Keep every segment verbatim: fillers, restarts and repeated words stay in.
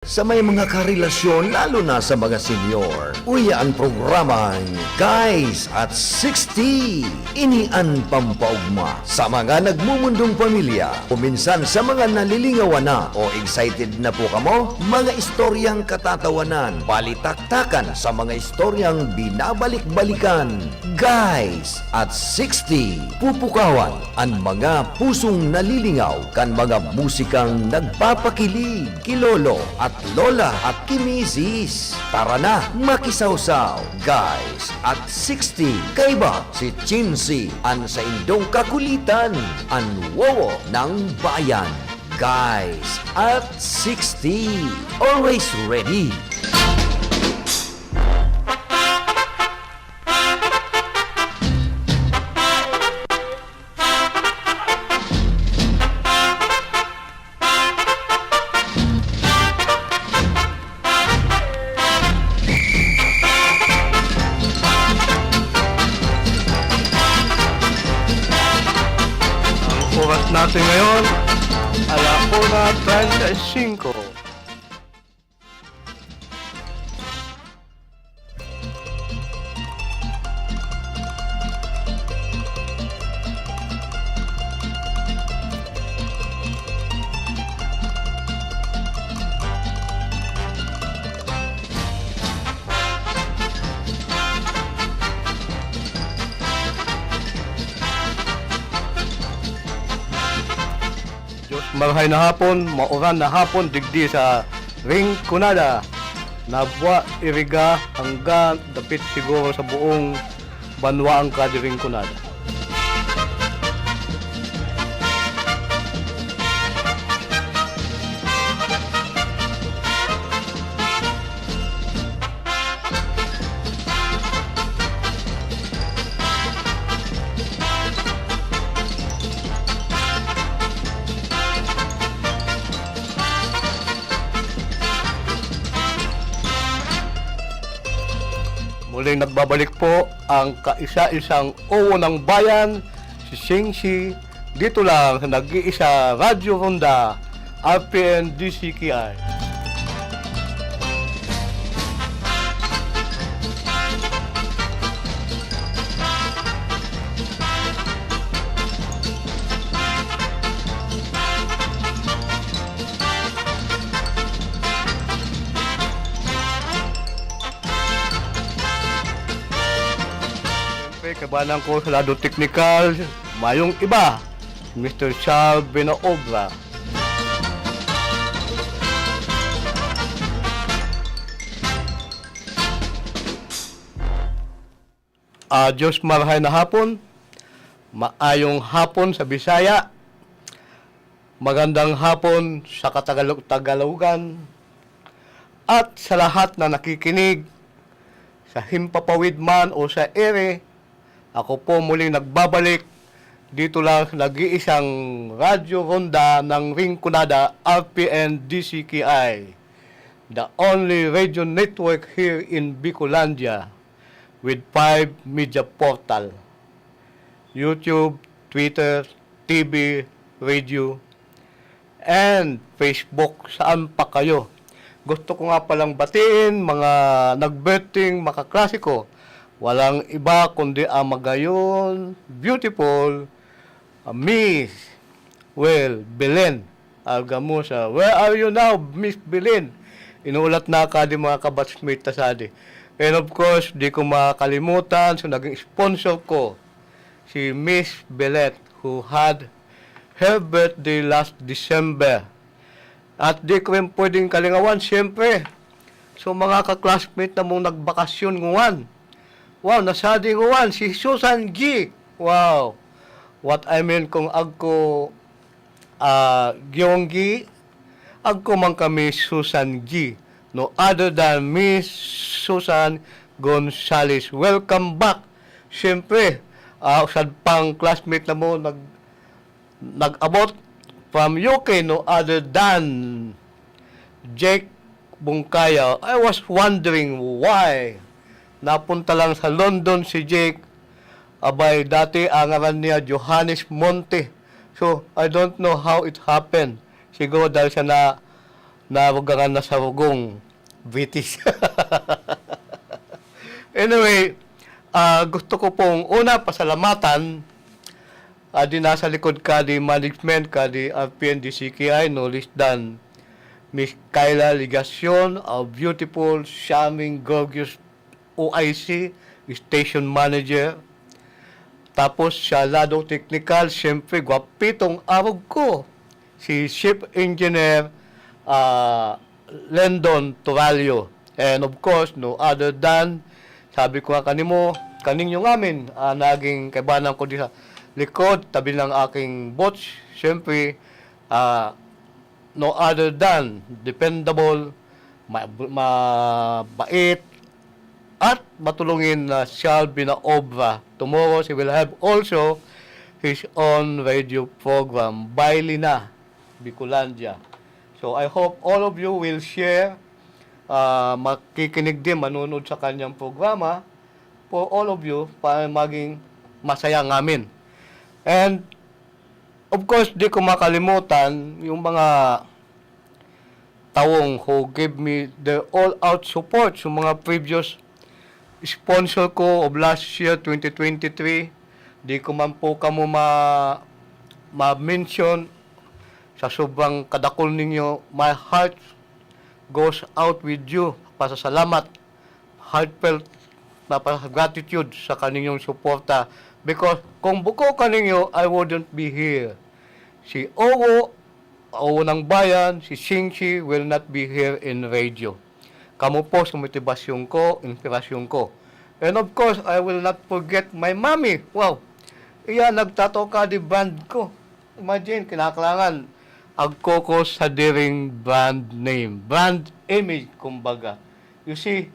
Sa may mga karelasyon, lalo na sa mga senior. Uya ang programang Guys at sixty. Ini an pampaugma sa mga nagmumundong pamilya o minsan sa mga nalilingawan na o excited na po kamo. Mga istoryang katatawanan, balitaktakan sa mga istoryang binabalik-balikan. Guys at sixty. Pupukawan an mga pusong nalilingaw kan mga musikang nagpapakilig ki lolo at lola at ki misis. Tara na, makisawsaw! Guys at sixty, kaiba si Chinzy, an saindong kakulitan, an wowo ng bayan. Guys at sixty, always ready! Ang oras natin ngayon, ala una treinta y cinco. Diyos, marahay na hapon, mauran na hapon digdi sa Rinconada. Nabwa, iriga, hanggang dapit siguro sa buong banwaan kadi Rinconada. Muling nagbabalik po ang kaisa-isang uwo ng bayan, si Singsi, dito lang sa nag-iisa Radyo Ronda, R P N D C K I. Siyempre, kabanan ko sa lado teknikal, mayong iba, Mister Charles Binaobra. Ah, Diyos marahay na hapon. Maayong hapon sa Bisaya. Magandang hapon sa Katagalog-, Tagalogan. At sa lahat na nakikinig, sa himpapawid man o sa ere, ako po muling nagbabalik dito lang sa nag-iisang Radyo Ronda ng Rinconada, R P N D C K I, the only radio network here in Bicolandia with five media portal, YouTube, Twitter, T V, radio, and Facebook. Saan pa kayo? Gusto ko nga palang batiin mga nag-birthday, mga kaklase ko. Walang iba kundi ang magayon, beautiful, ah, Miss, well, Belen Algamusa. Where are you now, Miss Belen? Inuulat na ka di mga kabatchmate ta sadi. And of course, di ko makalimutan sa naging sponsor ko, si Miss Belet, who had her birthday last December. At di ko rin pwedeng kalingawan, siyempre. So, mga ka-classmate na mong nagbakasyon nguwan. Wow, nasadi nguwan, si Susan G. Wow. What I mean, kung agko, ah, Giyonggi, agko man kami Susan G. No other than Miss Susan Gonzales. Welcome back. Siyempre, ah, usad pang classmate na mo, nag-, nag-abot from U K, no other than Jake Bungkaya. I was wondering why napunta lang sa London si Jake. Abay, dati ang ngaran niya Johannes Monte. So, I don't know how it happened. Siguro dahil siya na Nabugangan na sa rugong, British. Anyway, ah, gusto ko pong una pasalamatan, ah, di nasa likod ka di management, ka di R P N, di C K I, no less than Miss Kyla Legacion, our beautiful, charming, gorgeous O I C, station manager. Tapos sa lado teknikal, siyempre, gwapitong arog ko, si Chief Engineer, ah, Lendon Turalio. And of course, no other than, sabi ko nga kanimo, kaninyo ngamin, ah, naging kaibanan ko di sa likod, tabi ng aking boss, siyempre, ah, no other than dependable, ma-, mabait, at matulungin na Shalvin Naobra. Tomorrow, she will have also his own radio program, Baile Na, Bicolandia. So, I hope all of you will share, ah, makikinig din, manonood sa kanyang programa. For all of you, para maging masaya ngamin. And, of course, di ko makalimutan yung mga taong who gave me their all-out support sa mga previous sponsor ko of last year, twenty twenty-three. Di ko man po kamo ma-, ma-mention sa sobrang kadakul ninyo. My heart goes out with you. Pasasalamat, heartfelt na pa-, gratitude sa kaninyong suporta. Because kung buko kaninyo, I wouldn't be here. Si Owo, Owo ng Bayan, si Singsi will not be here in radio. Kamo po sa motibasyon ko, inspirasyon ko. And of course, I will not forget my mommy. Wow! Iya, nagtataw ka di brand ko. Imagine, kinakailangan agko ko sa diring brand name, brand image, kumbaga. You see,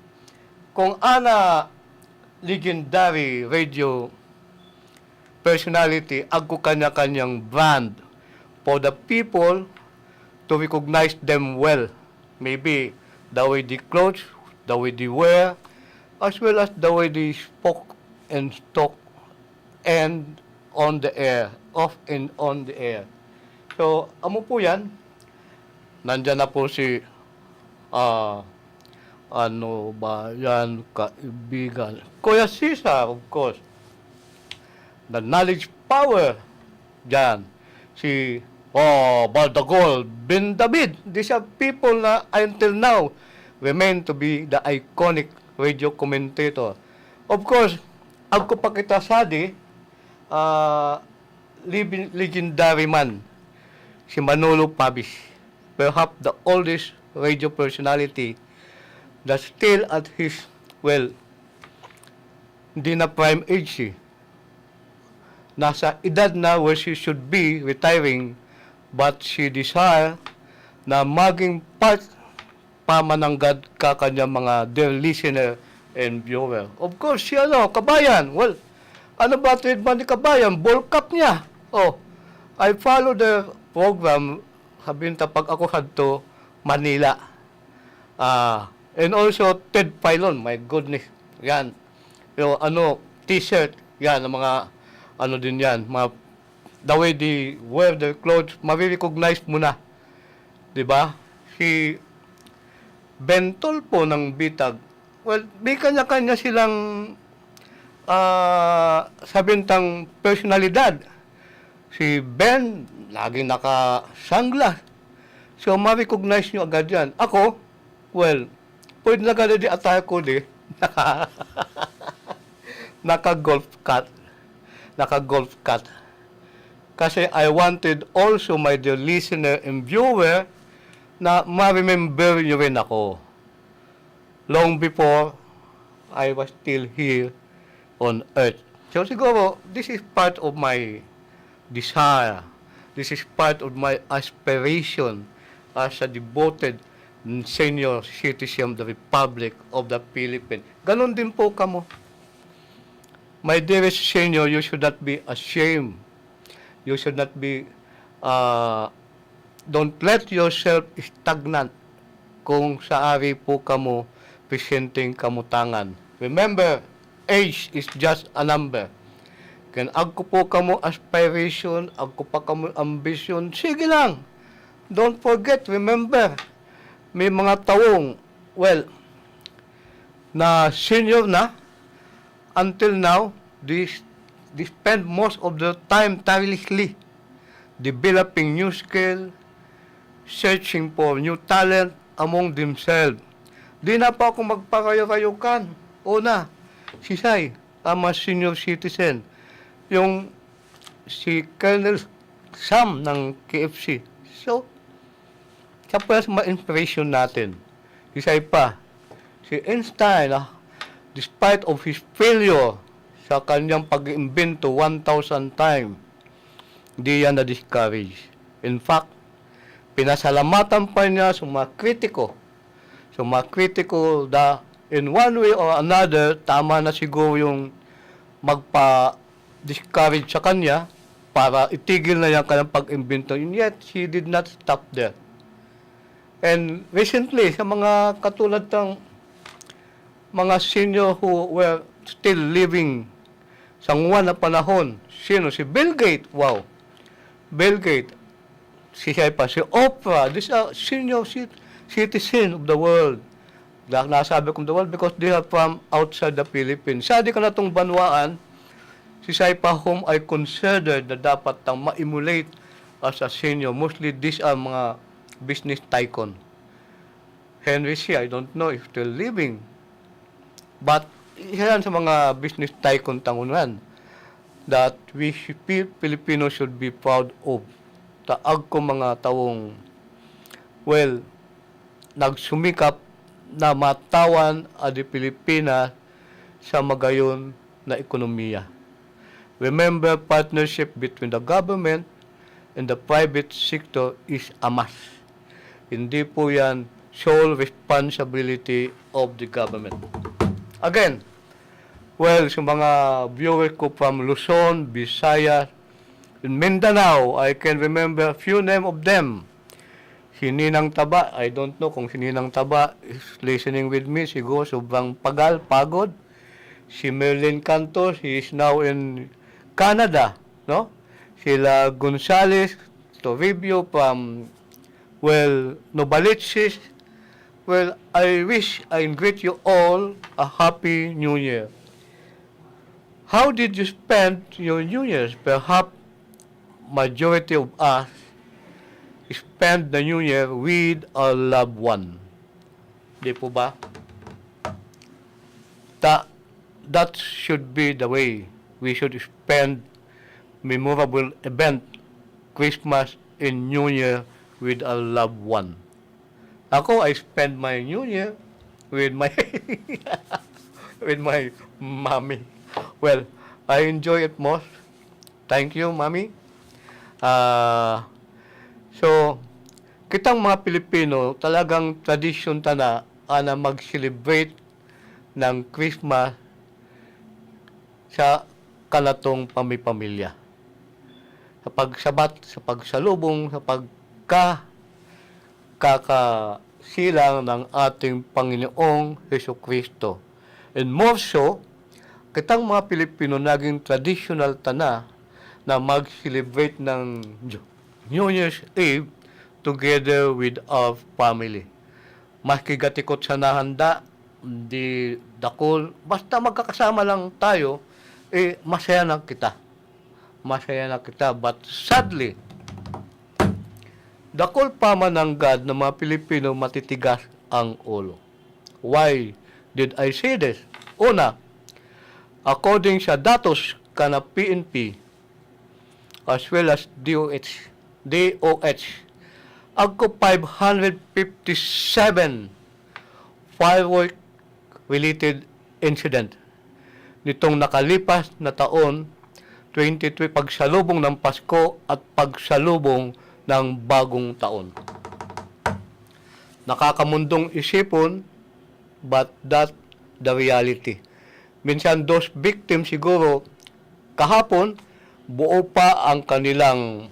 kung ana legendary radio personality, agko kanya-kanyang brand for the people to recognize them well. Maybe the way they clothes, the way they wear, as well as the way they spoke and talk and on the air, off and on the air. So, amo po yan. Nandyan na po si, ah, ano ba yan, kaibigan? Kuya Cesar, of course. The knowledge power. Diyan. Si, oh, Baldagol, Ben David. These are people na until now remain to be the iconic radio commentator. Of course, agko pa kita sadi, ah, living legendary man, si Manolo Pabis. Perhaps the oldest radio personality that still at his, well, hindi na prime age eh. Nasa edad na where she should be retiring, but she desire na maging part pa mananggad ka kanyang mga dear listener and viewer. Of course, si ano, Kabayan. Well, ano ba trade man ni Kabayan? Ball cap niya. Oh, I follow the program, sabihin ta, pag ako sadto Manila. Ah, and also Ted Filon, my goodness. Yan. Yung ano, t-shirt, yan, ang mga ano din yan, mga the way they wear their clothes, marirecognize mo na. 'Di ba? Si Ben Tulfo ng Bitag, well, may kanya-kanya silang, ah, sabihin tang personalidad. Si Ben, laging naka-sunglass. So, ma-recognize nyo agad yan. Ako, well, pwede na gano'n di attire ko di. Naka, naka-golf cut. Naka-golf cut. Kasi I wanted also, my dear listener and viewer, na ma-remember nyo rin ako. Long before I was still here on earth. So siguro, this is part of my desire. This is part of my aspiration as a devoted senior citizen of the Republic of the Philippines. Ganon din po kamo. My dearest senior, you should not be ashamed. You should not be, ah, don't let yourself stagnant kung sa ari po kamo presenteng kamutangan. Remember, age is just a number. Kung agko po kamo aspiration, agko pa kamo ambisyon, sige lang. Don't forget, remember, May mga taong, well, na senior na, until now, they, they spend most of their time tirelessly developing new skill, searching for new talent among themselves. Di na pa ako magparayo-rayo kan. Una, si Sai, ama senior citizen, yung si Colonel Sam ng K F C. So, siya po yung mga inspiration natin. Si Sai pa, si Einstein, ah, despite of his failure sa kanyang pag-iimbento one thousand time, di yan na-discourage. In fact, pinasalamatan pa niya sa mga kritiko. Sa mga kritiko, da, in one way or another, tama na siguro yung magpa-discourage sa kanya para itigil na yung kanyang pag-imbento. And yet, he did not stop there. And recently, sa mga katulad ng mga senior who were still living sa nguan na panahon, sino? Si Bill Gates. Wow. Bill Gates, si Sai pa, si Oprah, these are senior cit-, citizen of the world. Na-, nasabi kong the world because they are from outside the Philippines. Sa di ka na tong banwaan, si Sai pa whom I considered na dapat tang ma-emulate as a senior. Mostly, these are mga business tycoon. Henry Sy, I don't know if still living. But isa yan sa mga business tycoon tangunan that we sh-, Pi-, Filipinos should be proud of. Taag ko mga taong, well, nagsumikap na matawan ang Pilipinas sa magayon na ekonomiya. Remember, partnership between the government and the private sector is a must. Hindi po yan sole responsibility of the government. Again, well, sa mga viewers ko from Luzon, Visayas, in Mindanao, I can remember a few name of them. Si Ninang Taba, I don't know kung si Ninang Taba is listening with me, siguro sobrang pagal, pagod. Si Merlin Cantos, he is now in Canada, no? Sila Gonzales, Toribio from, well, Novaliches. Well, I wish and greet you all a happy New Year. How did you spend your New Year's? Perhaps majority of us spend the New Year with our loved one. Di po ba? That, that should be the way. We should spend memorable event, Christmas and New Year, with our loved one. Ako, I spend my New Year with my, with my mommy. Well, I enjoy it most. Thank you, mommy. Ah, so, kitang mga Pilipino, talagang tradisyon ta na, ah, na mag-celebrate ng Christmas sa kanatong pamipamilya. Sa pagsabat, sa pagsalubong, sa pagka-, kakasilang ng ating Panginoong Jesucristo. And more so, kitang mga Pilipino, naging traditional ta na na mag-celebrate ng New Year's Eve together with our family. Maski gatikot sa nahanda, di dakul, basta magkakasama lang tayo, eh, masaya na kita. Masaya na kita. But sadly, dakul pa man nanggad na mga Pilipino matitigas ang ulo. Why did I say this? Una, according sa datos kan P N P, as well as D O H, D O H, agko five hundred fifty-seven firework-related incident nitong nakalipas na taon, twenty twenty, pagsalubong ng Pasko at pagsalubong ng Bagong Taon. Nakakamundong isipon, but that the reality. Minsan, those victims siguro, kahapon, buo pa ang kanilang,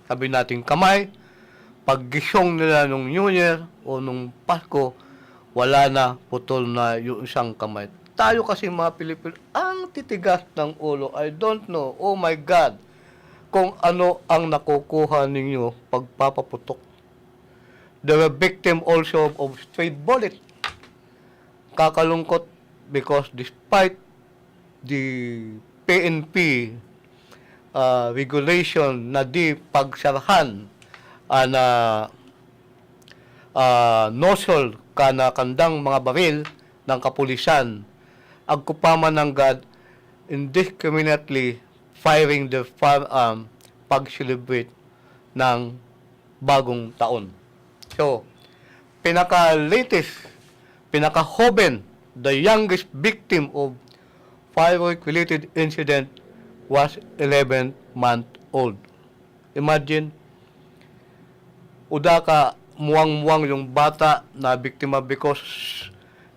sabi natin, kamay. Paggising nila nung New Year o nung Pasko, wala na, putol na yung isang kamay. Tayo kasi, mga Pilipino, ang titigas ng ulo. I don't know, oh my God, kung ano ang nakukuha ninyo pagpapaputok. They were victim also of stray bullet. Kakalungkot because despite the P N P uh, regulation na di pagsarahan an uh, uh, nozzle kan uh, kandang mga baril ng kapulisan, agkupaman nanggad indiscriminately firing their firearm pag-celebrate ng bagong taon. So, pinaka-latest, pinaka-hoben, the youngest victim of firework-related incident was eleven month old. Imagine, uda ka muwang-muwang yung bata na biktima because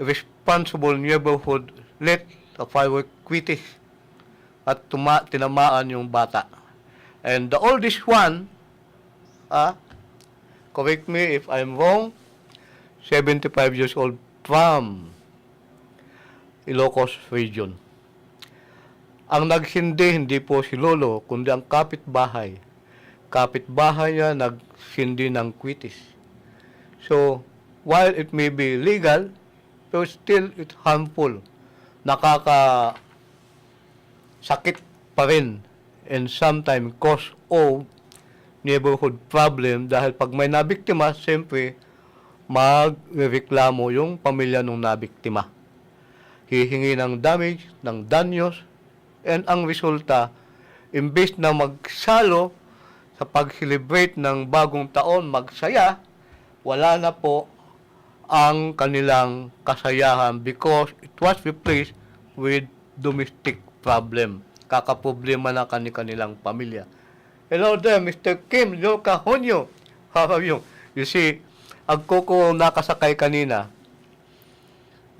responsible neighborhood lit a firework quitis at tuma- tinamaan yung bata. And the oldest one, ah, correct me if I'm wrong, seventy-five years old from Ilocos Region. Ang nagsindi hindi po si Lolo, kundi ang kapitbahay. Kapitbahay niya nagsindi ng kwitis. So, while it may be legal, pero still it's harmful. Nakaka sakit pa rin and sometimes cause of neighborhood problem dahil pag may nabiktima, siyempre, magrereklamo yung pamilya nung nabiktima. Hihingi ng damage, ng danyos, and ang resulta, imbis na magsalo sa pag-celebrate ng bagong taon, magsaya, wala na po ang kanilang kasayahan because it was replaced with domestic problem. Kakaproblema na kani-kanilang pamilya. Hello there, Mister Kim Yorka Honyo. How are you? You see, agko ko nakasakay kanina.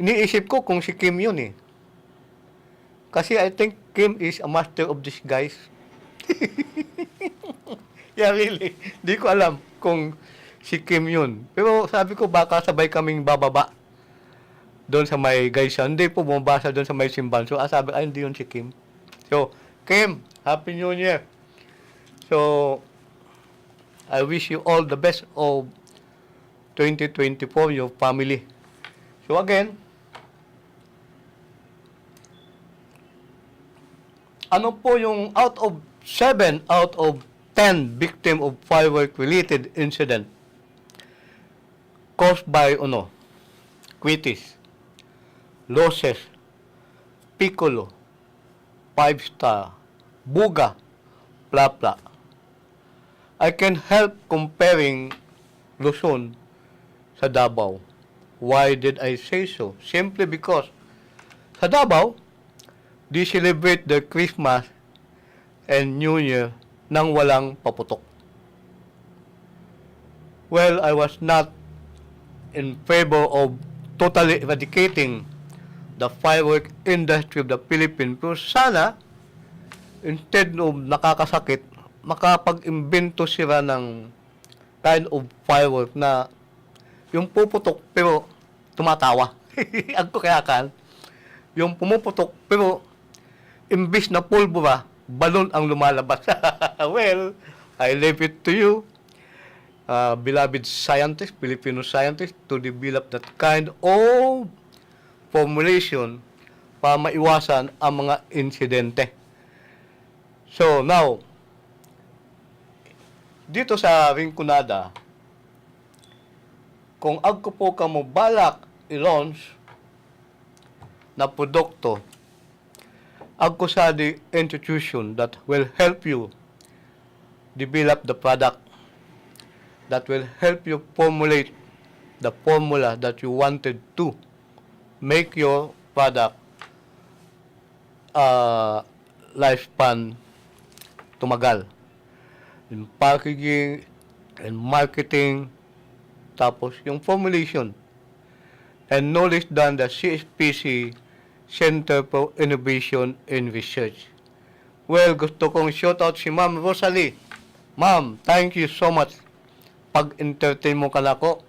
Iniisip ko kung si Kim yun eh. Kasi I think Kim is a master of disguise. Yeah, really. Di ko alam kung si Kim yun. Pero sabi ko, baka sabay kaming bababa doon sa may Gaisa. Hindi po bumabasa doon sa may simbahan. So, ah, sabi, "Ay, hindi yun si Kim." So, Kim, Happy New Year. So, I wish you all the best of twenty twenty-four, your family. So again, ano po yung out of seven out of ten victim of firework-related incident caused by, ano, quitis, losses, piccolo, five star, buga, plapla. I can help comparing Luzon sa Davao. Why did I say so? Simply because sa Davao, they celebrate their Christmas and New Year nang walang paputok. Well, I was not in favor of totally eradicating the firework industry of the Philippines. Pero sana, instead of nakakasakit, makapag-imbento sila ng kind of firework na yung puputok pero tumatawa. Agko kaya kan, yung pumuputok pero imbis na pulbura, balon ang lumalabas. Well, I leave it to you, uh, beloved scientists, Filipino scientists, to develop that kind of formulation para maiwasan ang mga insidente. So, now, dito sa Rinconada, kung agko po kamo balak i-launch na produkto, agko sa the institution that will help you develop the product, that will help you formulate the formula that you wanted to make your product uh, lifespan tumagal. In packaging, in marketing, tapos yung formulation. And no less than the C S P C, Center for Innovation and Research. Well, gusto kong shout out si Ma'am Rosalie. Ma'am, thank you so much. Pag-entertain mo ka nako,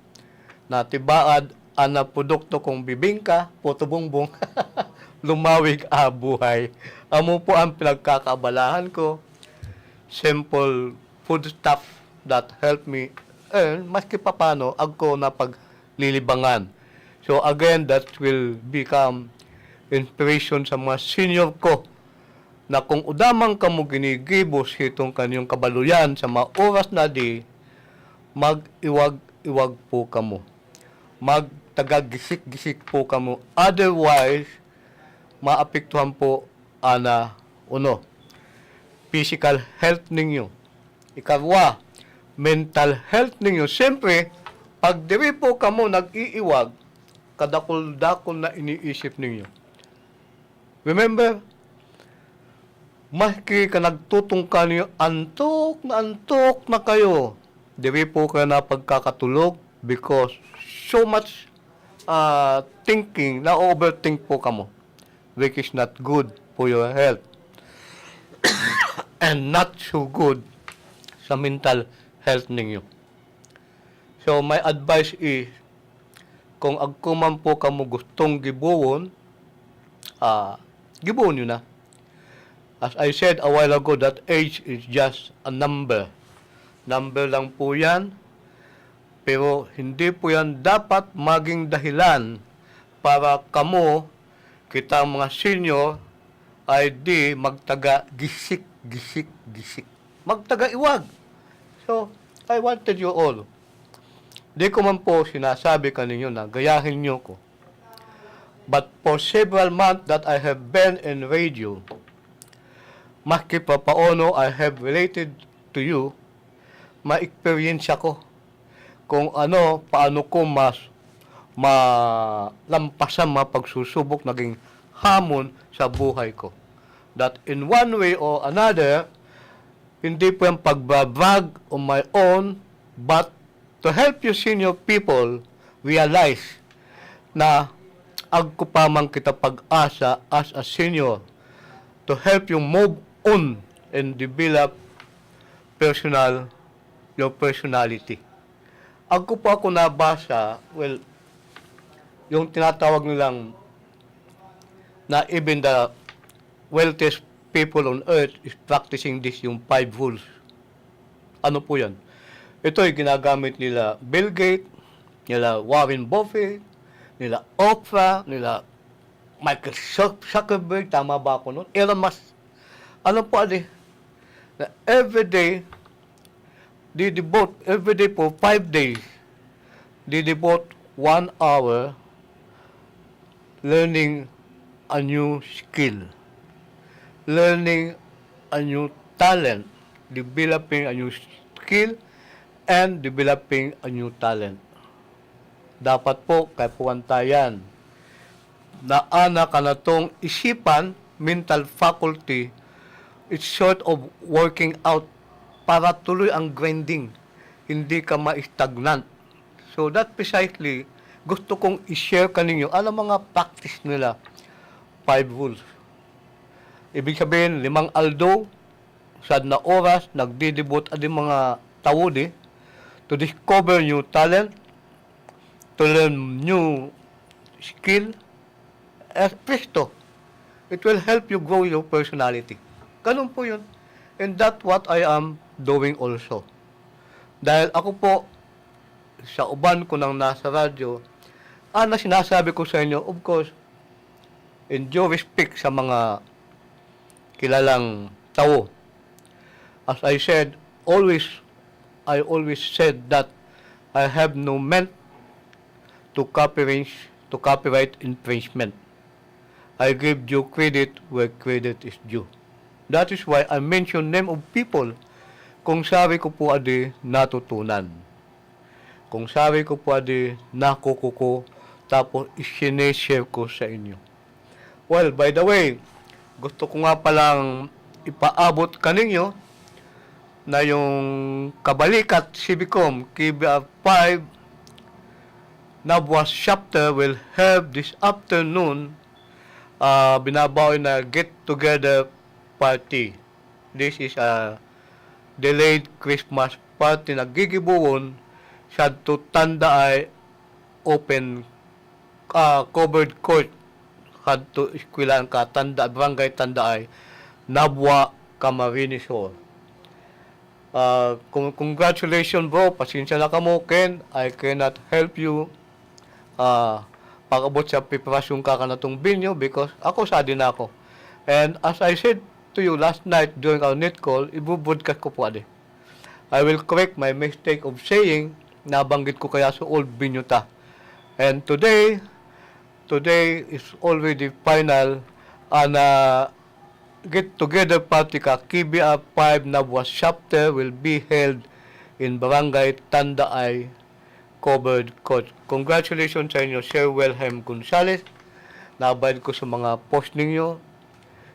natibaad an naprodukto kong bibingka, puto bongbong, lumawig a buhay. Amo po ang pinagkakaabalahan ko. Simple foodstuff that help me earn, maski papano, agko na paglilibangan. So again, that will become inspiration sa mga senior ko, na kung uda man kamo ginigibo sa hitong kanyang kabaluyan sa mga oras na di, mag-iwag-iwag po kamo. Magtaga-gisik-gisik po kamo. Otherwise, maapektuhan po ana uno, physical health ninyo. Ikarwa, mental health ninyo. Siyempre, pag diri po kamo nag-iiwag, kadakul-dakul na iniisip ninyo. Remember, maski ka nagtutungka niyo, antok na antok na kayo. Diri po kayo napagkakatulog because so much, ah, thinking, na-overthink po kamo, which is not good for your health and not so good sa mental health ninyo. So, my advice is, kung agko man po kamo gustong gibohon, ah, gibohon niyo na. As I said a while ago, that age is just a number. Number lang po yan, pero hindi po yan dapat maging dahilan para kamo, kitang mga senior, ay di magtaga gisik, gisik, gisik. Magtaga iwag. So, I wanted you all. Di ko man po sinasabi kaninyo na gayahin niyo ko. But for several months that I have been in radio, maski papaano I have related to you, may eksperyensya ko kung ano, paano ko mas malampasan mga pagsusubok naging hamon sa buhay ko. That in one way or another, hindi po yan pagbabrag on my own, but to help you senior people realize na agko pa man kita pag-asa as a senior to help you move on and develop personal, your personality. Agko po ako nabasa, well, yung tinatawag nilang na even the wealthiest people on earth is practicing this, yung five rules. Ano po yan? Ito ay ginagamit nila Bill Gates, nila Warren Buffett, nila Oprah, nila Michael Zuck-, Zuckerberg, tama ba ako nun? Elon Musk. Ano po, adi? Na everyday, di-devote, everyday for five days, di-devote one hour learning a new skill, learning a new talent, developing a new skill, and developing a new talent. Dapat po, kaipuhan ta yan. Na ana kanatong isipan, mental faculty, it's sort of working out para tuloy ang grinding. Hindi ka ma-stagnant. So that precisely, gusto kong i-share kaninyo ang mga practice nila, five rules. Ibig sabihin, limang aldo, sad na oras, nagdidibot adi mga tawo di, to discover new talent, to learn new skill, eh, presto, it will help you grow your personality. Ganun po yun. And that what I am doing also. Dahil ako po, sa uban ko nang nasa radyo, ah, na sinasabi ko sa inyo, of course, in due respect sa mga kilalang tawo. As I said, always, I always said that I have no meant to copyright, to copyright infringement. I give due credit where credit is due. That is why I mention name of people kung sabi ko po adi natutunan. Kung sabi ko po adi nakukuko, tapos isinishare ko sa inyo. Well, by the way, gusto ko nga palang ipaabot kaninyo na yung Kabalikat C B com, K B R five, Nabuas chapter will have this afternoon, ah, binabawi na get-together party. This is a delayed Christmas party na gigibohon sadto Tandaay open, ah, covered court hadto eskwelahan ka Tanda-, Barangay Tandaay, Nabua, Camarines Sur. Ah, con-, congratulations, bro. Pasensya na kamo, Ken. I cannot help you, ah, pag-abot sa preparasyon ka kanatong binyo because ako, sadi na ako. And as I said to you last night during our net call, ibu-broadcast ko po, adi. I will correct my mistake of saying, nabanggit ko kaya sa old binyo ta. And today, today is already final, and, ah, get together party ka, K B R five Nabuas chapter will be held in Barangay Tandaay, Covered Court. Congratulations sa inyo, Sir Wilhelm Gonzales. Nabayad ko sa mga post ninyo.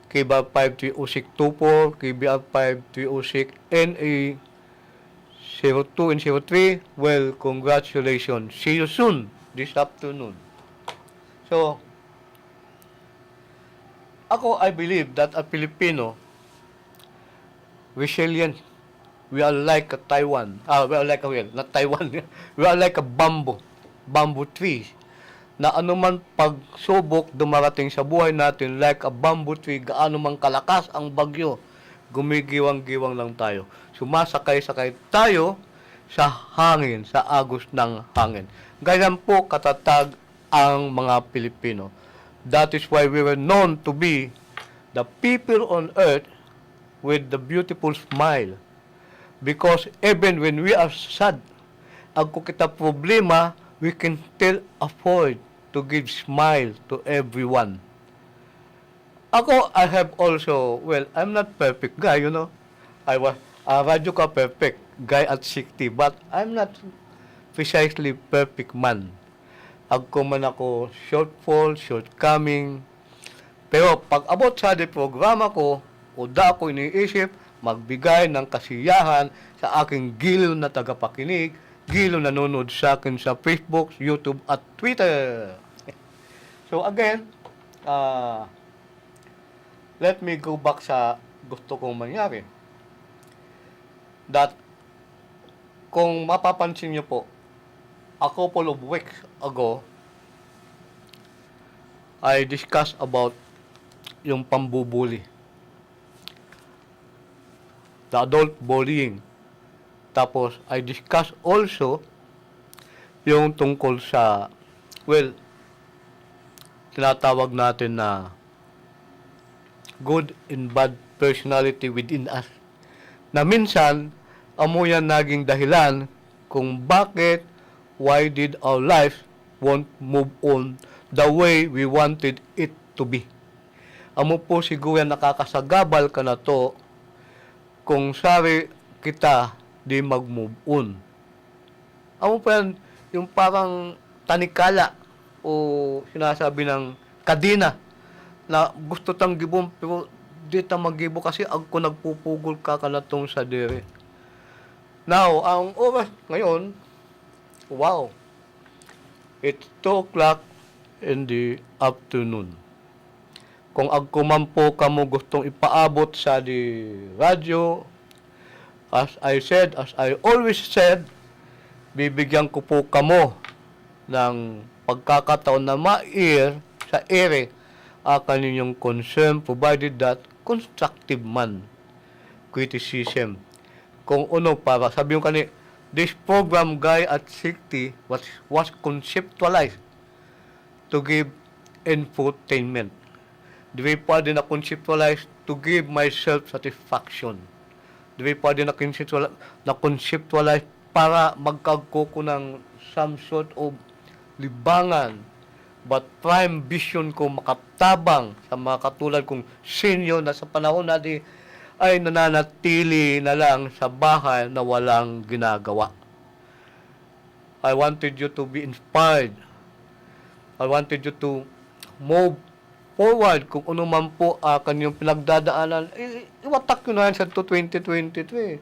K B R five three oh six two four, K B R five three oh six N A zero two and zero three. Well, congratulations. See you soon this afternoon. So, ako, I believe that a Filipino resilient. We are like a Taiwan. Ah, we are like a, well, not Taiwan. We are like a bamboo, bamboo tree, na anuman pagsubok dumarating sa buhay natin, like a bamboo tree, gaano man kalakas ang bagyo, gumigiwang-giwang lang tayo. Sumasakay-sakay tayo sa hangin, sa agos ng hangin. Ganyan po katatag ang mga Pilipino. That is why we were known to be the people on earth with the beautiful smile. Because even when we are sad, agko kita problema, we can still afford to give smile to everyone. Ako, I have also, well, I'm not perfect guy, you know. I was, ah, radyo ka perfect guy at sixty, but I'm not precisely perfect man. Agko man ako shortfall, shortcoming. Pero pag abot sa di programa ko, o da ako iniisip, magbigay ng kasiyahan sa aking giliw na tagapakinig, giliw nanonood sa akin sa Facebook, YouTube, at Twitter. So again, ah, let me go back sa gusto kong mangyari. That, kung mapapansin niyo po, a couple of weeks ago, I discussed about yung pambubuli. The adult bullying. Tapos, I discuss also yung tungkol sa, well, tinatawag natin na good and bad personality within us. Na minsan, amo yan naging dahilan kung bakit, why did our life won't move on the way we wanted it to be. Amo po siguro yan nakakasagabal ka na to kung sari kita di mag-move on. Amo pa yan, yung parang tanikala o sinasabi ng kadena na gusto tang gibon pero di ta magibo kasi agko nagpupugol kakanatong sadiri. Now, ang oras ngayon, wow, it's two o'clock in the afternoon. Kung agko man po kamo gustong ipaabot sa di radyo, as I said, as I always said, bibigyan ko po kamo ng pagkakataon na ma-air sa ere ang kaninyong concern, provided that constructive man criticism. Kung ano para, sabi yung kani, this program, Guy at Sikti, was, was conceptualized to give infotainment. Diri pwede na conceptualize to give myself satisfaction. Diri pwede na conceptual-, na conceptualize para magkagko ko ng some sort of libangan. But prime vision ko makatabang sa mga katulad kong senior na sa panahon na di ay nananatili na lang sa bahay na walang ginagawa. I wanted you to be inspired. I wanted you to move forward kung ano man po, ah, kanyang pinagdadaanan. I-, iwatak yun na yan sa to twenty twenty-three.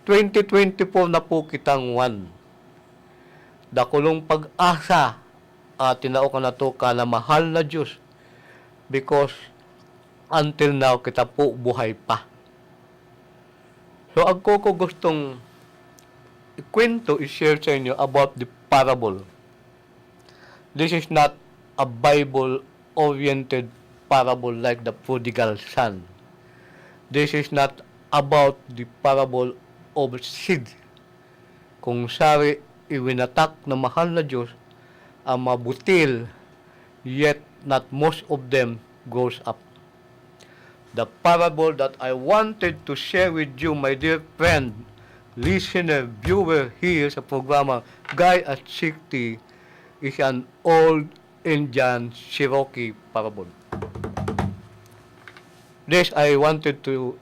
Twenty twenty-four na po kitang one. Dakulong pag-asa, ah, tinao ka na to ka na mahal na Diyos because until now, kita po buhay pa. So, agko ko gustong ikwento, i-share sa inyo about the parable. This is not a Bible-oriented parable like the prodigal son. This is not about the parable of seed. Kung sari iwinatak na mahal na Diyos, ang mabutil, yet not most of them grows up. The parable that I wanted to share with you, my dear friend, listener, viewer, here sa programa Guy at Shikti, is an old Indian Cherokee parable. This I wanted to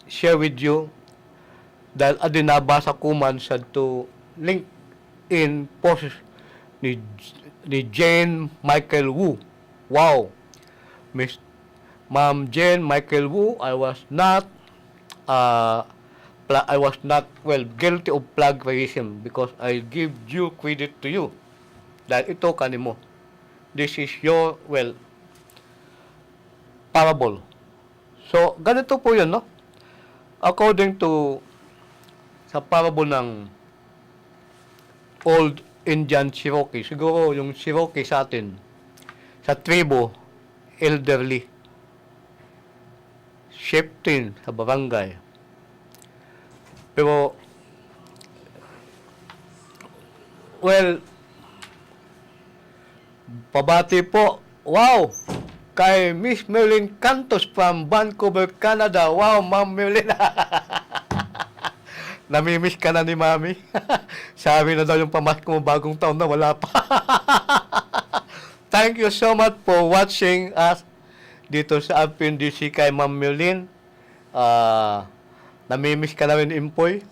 share with you dahil adi nabasa ko man sa to LinkedIn post ni, ni Jane Michael Wu. Wow! Miss, Ma'am Jane Michael Wu, I was not, uh, pla- I was not, well, guilty of plagiarism because I give due credit to you. Dahil ito kanimo. This is your, well, parable. So, ganito po yun, no? According to sa parable ng Old Indian Cherokee, siguro yung Cherokee sa atin, sa tribo, elderly, chieftain sa barangay. Pero, well, pabati po. Wow! Kay Miss Merlin Cantos from Vancouver, Canada. Wow, Ma'am Merlin. Namimiss ka na ni Mami. Sabi na daw yung pamasko mo, bagong taon na, wala pa. Thank you so much for watching us dito sa Alpin D C kay Ma'am Merlin. Ah, namimiss ka na rin, Impoy.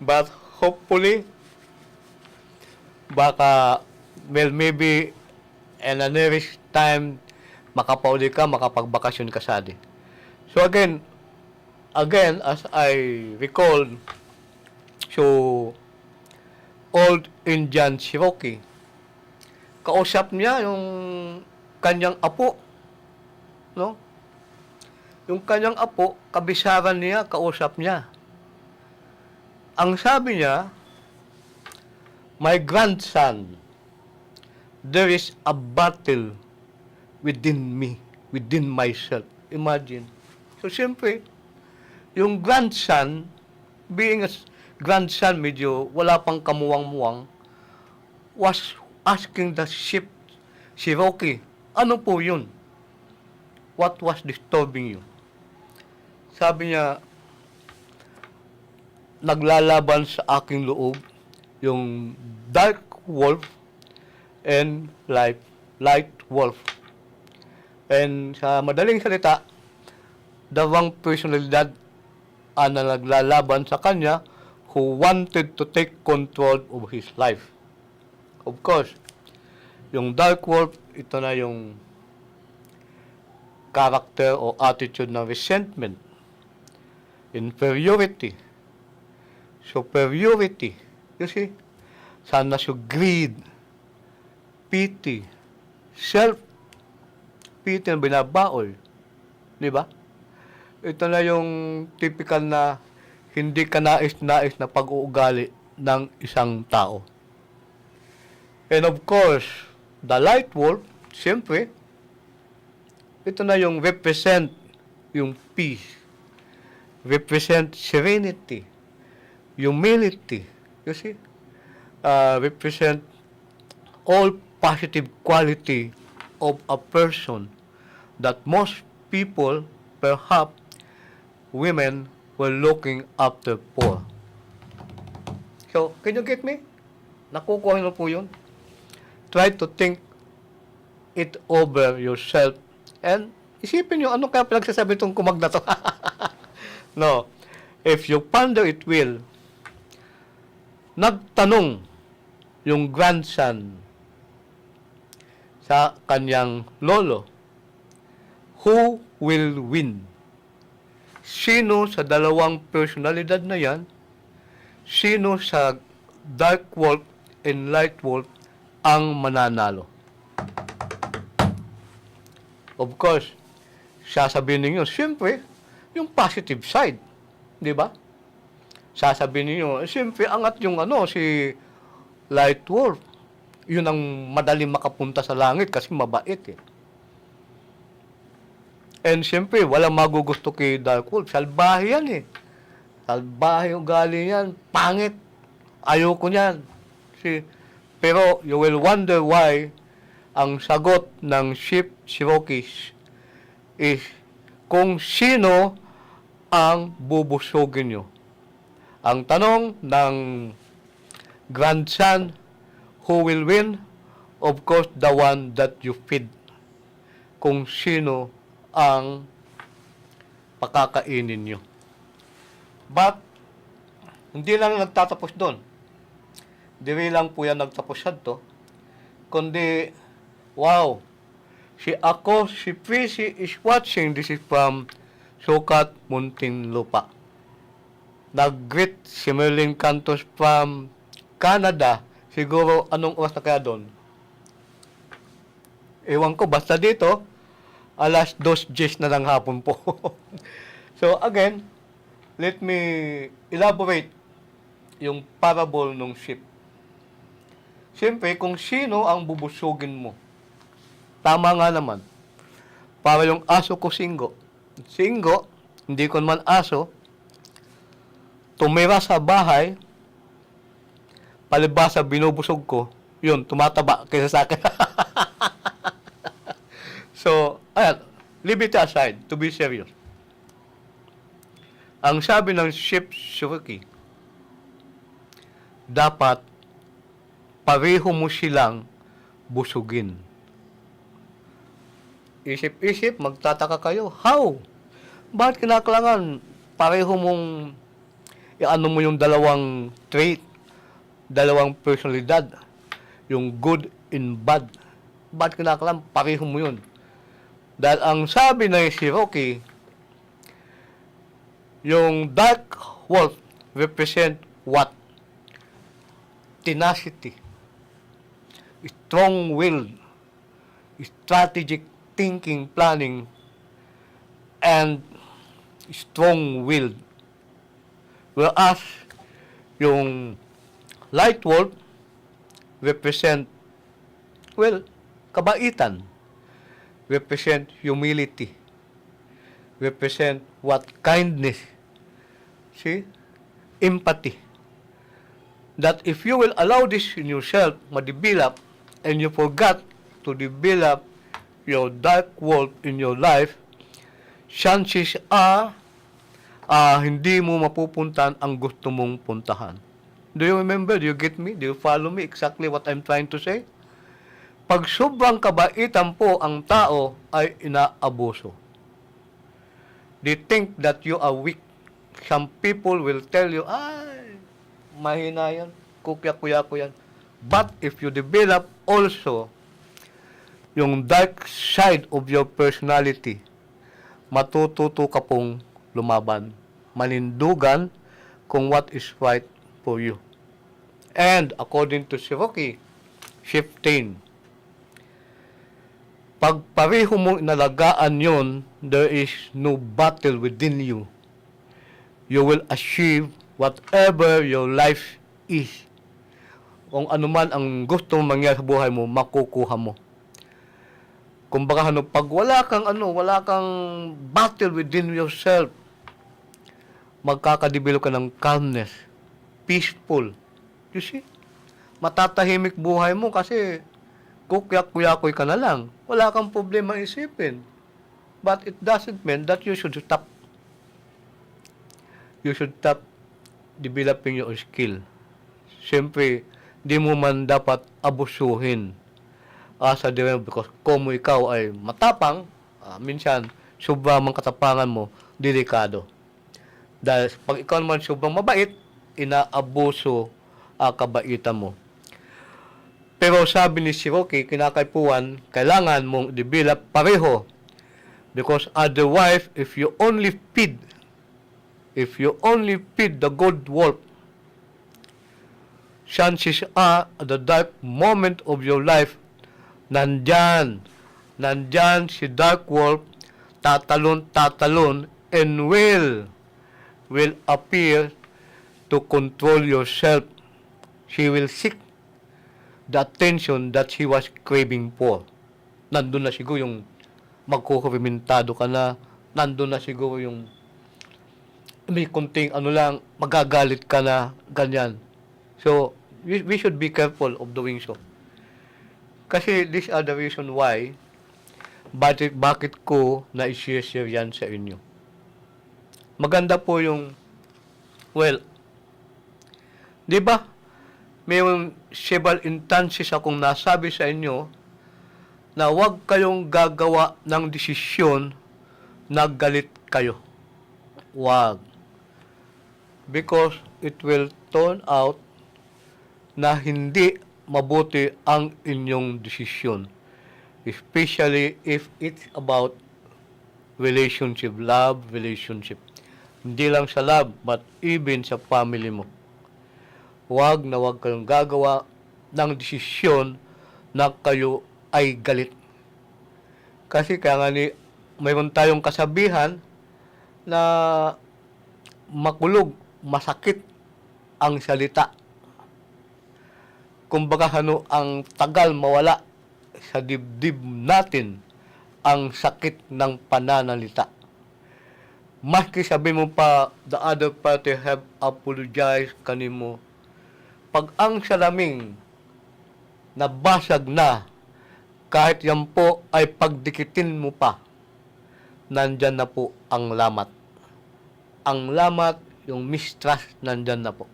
But hopefully, baka, well, maybe in a nearest time, makapauli ka, makapagbakasyon ka sadi. So again, again, as I recall, so, old Indian Cherokee, kausap niya yung kanyang apo, no? Yung kanyang apo, kabisaran niya, kausap niya. Ang sabi niya, "My grandson, there is a battle within me, within myself." Imagine. So, siyempre, yung grandson, being a s- grandson, medyo wala pang kamuwang-muwang, was asking the chief, Cherokee, "Ano po yun? What was disturbing you?" Sabi niya, "Naglalaban sa aking loob yung dark wolf and light, light wolf." And sa madaling salita, dalawang personalidad ang naglalaban sa kanya who wanted to take control of his life. Of course, yung dark wolf, ito na yung character o attitude ng resentment, inferiority, superiority. You see? Sana siya greed, pity, self-pity na binabaol. Di ba? Ito na yung typical na hindi kanais-nais na pag-uugali ng isang tao. And of course, the light wolf, siyempre, ito na yung represent yung peace, represent serenity, humility. You see? Uh, represent all positive quality of a person that most people, perhaps women, were looking after for. So, can you get me? Nakukuha niyo po yun? Try to think it over yourself and isipin niyo, "Ano kaya pinagsasabi tong kumag na to?" No. If you ponder it well, nagtanong yung grandson sa kanyang lolo, "Who will win?" Sino sa dalawang personalidad na yan, sino sa dark wolf and light wolf ang mananalo? Of course, sasabihin ninyo, siyempre, yung positive side, di ba? Sasabihin ninyo, eh, siyempre, angat yung ano, si light wolf. Yun ang madaling makapunta sa langit kasi mabait eh. And siyempre, walang magugusto kay Dark Wolf. Salbahe yan eh. Salbahe ugali niyan. Pangit. Ayoko niyan. Si, pero you will wonder why ang sagot ng Chief Cherokee is kung sino ang bubusugin nyo. Ang tanong ng grandson, who will win? Of course, the one that you feed. Kung sino ang pakakainin nyo. But, hindi lang nagtatapos doon. Diri lang po yan nagtapos sadto. Kundi, wow, si ako, si Prissy is watching. This is from Sukat, Muntinlupa. Nag-greet si Merlin Cantos from Canada. Siguro, anong oras na kaya doon? Ewan ko, basta dito, alas dos diyes na ng hapon po. So, again, let me elaborate yung parable ng sheep. Siyempre, kung sino ang bubusugin mo. Tama nga naman. Para yung aso ko, Singgo. Singgo, hindi ko naman aso, tumira sa bahay, palibasa binubusog ko, yun, tumataba kaysa sa akin. So, ayan, leave it aside, to be serious. Ang sabi ng Chief Cherokee, dapat pareho mo silang busugin. Isip-isip, magtataka kayo, how? Bakit kinakailangan pareho mong i-ano mo yung dalawang trait, dalawang personalidad, yung good and bad? Bakit kinakailangan pareho mo yun? Dahil ang sabi ni Cherokee, yung dark wolf represent what? Tenacity, strong will, strategic thinking, planning, and strong will. Whereas, yung light wolf represent, well, kabaitan, represent humility, represent what? Kindness. See? Empathy. That if you will allow this in yourself, ma-develop, and you forgot to develop your dark wolf in your life, chances are, ah, hindi mo mapupuntahan ang gusto mong puntahan. Do you remember? Do you get me? Do you follow me? Exactly what I'm trying to say? Pag sobrang kabaitan po ang tao ay inaabuso. They think that you are weak. Some people will tell you, "Ay, mahina yan, kukya-kuya ko yan." But if you develop also yung dark side of your personality, matututo ka pong lumaban, manindugan kung what is right for you. And according to Cherokee, fifteen, pag pareho mong inalagaan yon, there is no battle within you. You will achieve whatever your life is. Kung ano man ang gusto mong mangyari sa buhay mo, makukuha mo. Kumbaga, ano, pag wala kang, ano, wala kang battle within yourself, magkakadevelop ka ng calmness, peaceful. You see? Matatahimik buhay mo kasi kukyak-kuyakoy ka na lang. Wala kang problema isipin. But it doesn't mean that you should stop. You should stop developing your skill. Siyempre, di mo man dapat abusuhin. Asa di mo, because kung ikaw ay matapang, ah, minsan, sobra mang katapangan mo, delikado. Dahil pag ikaw naman sobrang mabait, inaabuso ang kabaitan mo. Pero sabi ni Cherokee, kinakaipuhan, kailangan mong i-develop pareho. Because otherwise, if you only feed, if you only feed the good wolf, chances are, at the dark moment of your life, nandyan, nandyan si dark wolf, tatalon, tatalon, and will, will appear to control yourself. She will seek the attention that she was craving for. Nandun na siguro yung magkukurimintado ka na, nandun na siguro yung may konting ano lang, magagalit ka na, ganyan. So, we, we should be careful of doing so. Kasi these are the reason why, bakit, bakit ko na-share yan sa inyo. Maganda po yung, well, di ba, mayroong several instances akong nasabi sa inyo na huwag kayong gagawa ng desisyon na galit kayo. Wag. Because it will turn out na hindi mabuti ang inyong desisyon. Especially if it's about relationship, love relationship. Hindi lang sa love, but even sa family mo. Huwag na huwag kayong gagawa ng desisyon na kayo ay galit. Kasi kaya nga ni, mayroon tayong kasabihan na makulog, masakit ang salita. Kumbaga, ano, ang tagal mawala sa dibdib natin ang sakit ng pananalita. Maski sabi mo pa, the other party have apologized kanimo. Pag ang salaming nabasag na, kahit yan po ay pagdikitin mo pa, nandyan na po ang lamat. Ang lamat, yung mistrust, nandyan na po.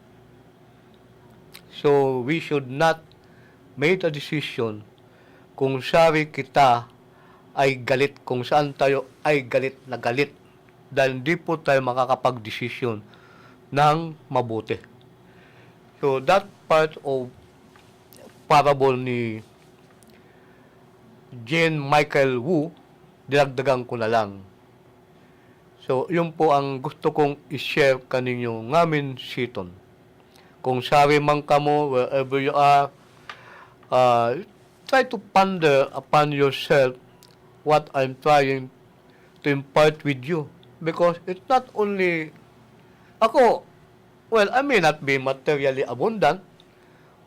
So, we should not make a decision kung sari kita ay galit, kung saan tayo ay galit na galit. Dahil hindi po tayo makakapagdesisyon ng mabuti. So, that part of parable ni Jean Michael Wu, dinagdagan ko na lang. So, yun po ang gusto kong i-share kaninyo ngamin siton. Kung sari man kamo, wherever you are, uh, try to ponder upon yourself what I'm trying to impart with you. Because it's not only ako, well, I may not be materially abundant,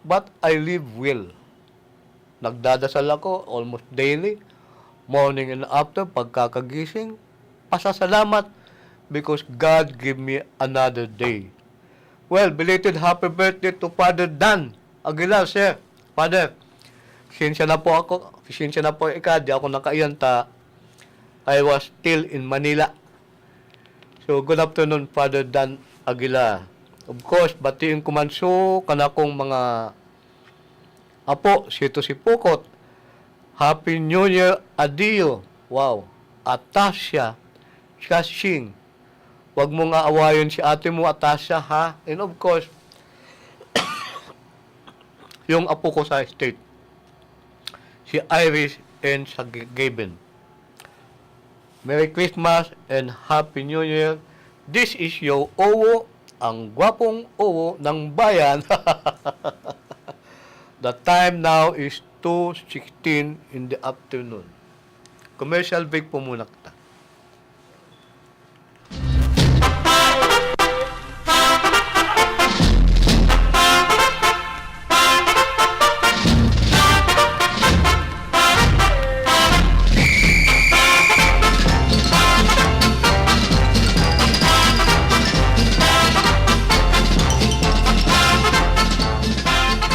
but I live well. Nagdadasal ako almost daily, morning and after, pagkakagising, pasasalamat because God give me another day. Well, belated happy birthday to Father Dan Aguilar, sir. Father, pasensya na po ako, pasensya na po ika, di ako nakaiyan ta I was still in Manila. So, good afternoon, Father Dan Aguilar. Of course, batiin ko man so kanakong mga apo, sito si Pukot. Happy New Year, Adio. Wow. Atasya, Shashing. Wag mong aawayon si ate mo, Atasya, ha? And of course, yung apo ko sa state, si Iris and sa G-, Gaben. Merry Christmas and Happy New Year. This is your Owo, ang gwapong Owo ng bayan. The time now is two sixteen in the afternoon. Commercial break po muna kita.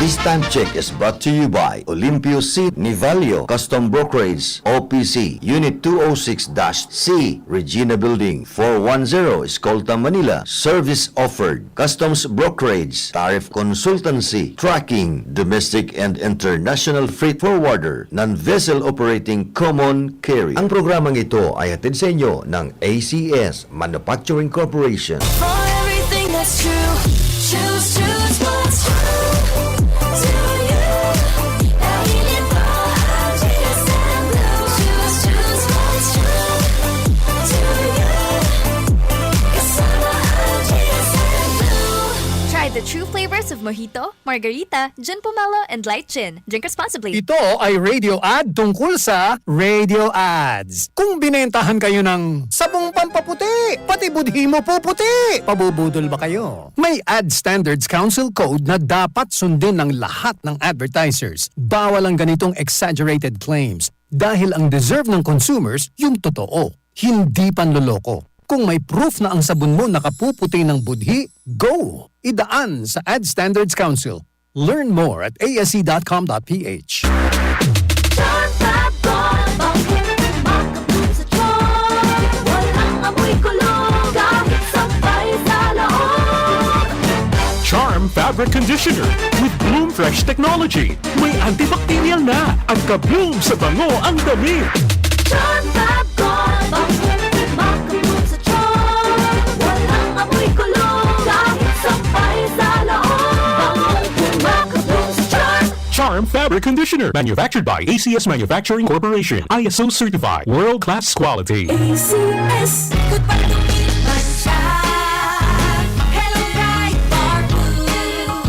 This time check is brought to you by Olympio C. Nivalio, Custom Brokerage, O P C, Unit two oh six dash C, Regina Building, four one zero, Escolta, Manila. Service offered: customs brokerage, tariff consultancy, tracking, domestic and international freight forwarder, non-vessel operating common carrier. Ang programang ito ay hatid sa inyo ng A C S Manufacturing Corporation. For everything that's true, choose, choose what's true to you. Pili po ang G S M Blue. Choose, choose what's true to you. Kasama ang G S M Blue. Try the true flavors of mojito, margarita, gin pomelo, and light gin. Drink responsibly. Ito ay radio ad tungkol sa radio ads. Kung binentahan kayo ng sabong pampaputi, pati budhi mo puputi, pabubudol ba kayo? May Ad Standards Council Code na dapat sundin ng lahat ng advertisers. Bawal ang ganitong exaggerated claims. Dahil ang deserve ng consumers yung totoo, hindi panloloko. Kung may proof na ang sabon mo nakapuputi ng budhi, go! Idaan sa Ad Standards Council. Learn more at A S C dot com dot P H. Charm Fab Gold, bangin makabloom sa charm. Walang amoy kulog, kahit sampay sa loob. Charm Fabric Conditioner with Bloom Fresh Technology. May antibacterial na at ka-bloom sa bango ang damit. Charm Fab Gold, bangin makabloom sa charm. Walang amoy kulog, kahit sampay sa loob. Bangin makabloom sa charm. Charm Fabric Conditioner, manufactured by A C S Manufacturing Corporation, I S O certified, world-class quality. A C S. Goodbye to Midman siya. Hello, Pride Bar Blue.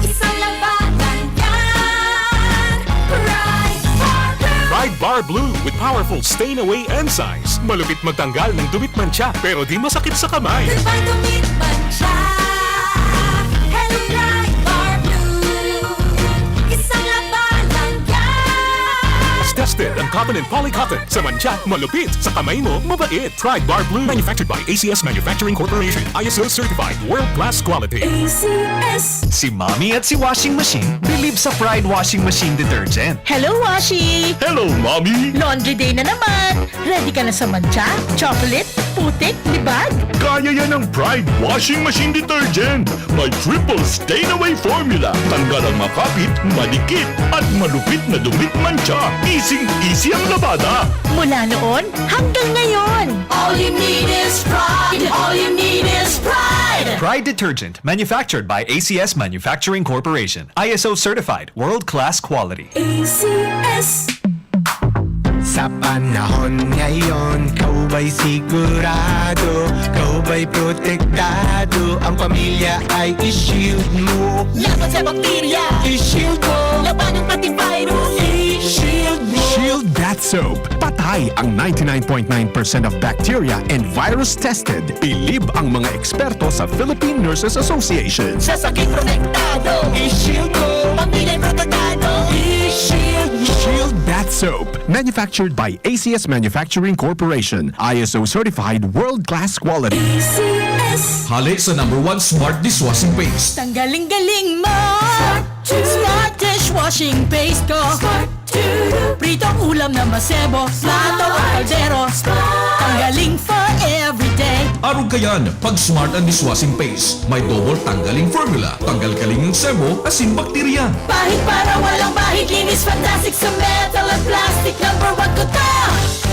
Isang labanan yan. Pride Bar Blue. Pride Bar Blue with powerful stain away enzymes. Malupit magtanggal ng dumi at mantsa, pero di masakit sa kamay. Goodbye to Midman siya. Hello, Pride Bar Blue. Isang labanan yan. Tested ang cotton and poly cotton. Sa mantsa, malupit. Sa kamay mo, mabait. Pride Bar Blue. Manufactured by A C S Manufacturing Corporation. I S O certified. World class quality. A C S. Si Mommy at si Washing Machine bilib sa Pride Washing Machine Detergent. Hello, Washi! Hello, Mommy! Laundry day na naman! Ready ka na sa mantsa, chocolate, putik, libag? Kaya yan ng Pride Washing Machine Detergent! May triple stain away formula. Tanggal ang makapit, madikit, at malupit na dumi at mantsa. Easy-easy ang labada. Mula noon hanggang ngayon. All you need is Pride. All you need is Pride. Pride Detergent, manufactured by A C S Manufacturing Corporation. I S O certified, world-class quality. A C S. Sa panahon ngayon, ikaw ba'y sigurado? Ikaw ba'y protektado? Ang pamilya ay i-shield mo. Laban sa bakterya, i-shield mo. Labanan pati virus, i-shield mo. Shield Bath Soap. Patay ang ninety-nine point nine percent of bacteria and virus tested. Bilib ang mga eksperto sa Philippine Nurses Association. Sa sakit protektado, i-shield mo. Pamilya protektado, i-shield mo. Shield Bath Soap. Manufactured by A C S Manufacturing Corporation. I S O certified world-class quality. A C S. Hale sa number one smart dishwashing paste. Tanggaling-galing mo. Smart dishwashing paste ko. Pritong ulam na masebo, plato o kaldero. Tanggaling for everyday. Arog kayan, pag Smart ang dishwashing paste. May double tanggaling formula. Tanggal-galing ang sebo, asin bakterya. Pahid para walang bahid, linis fantastic sa metal at plastic. Number one ko to.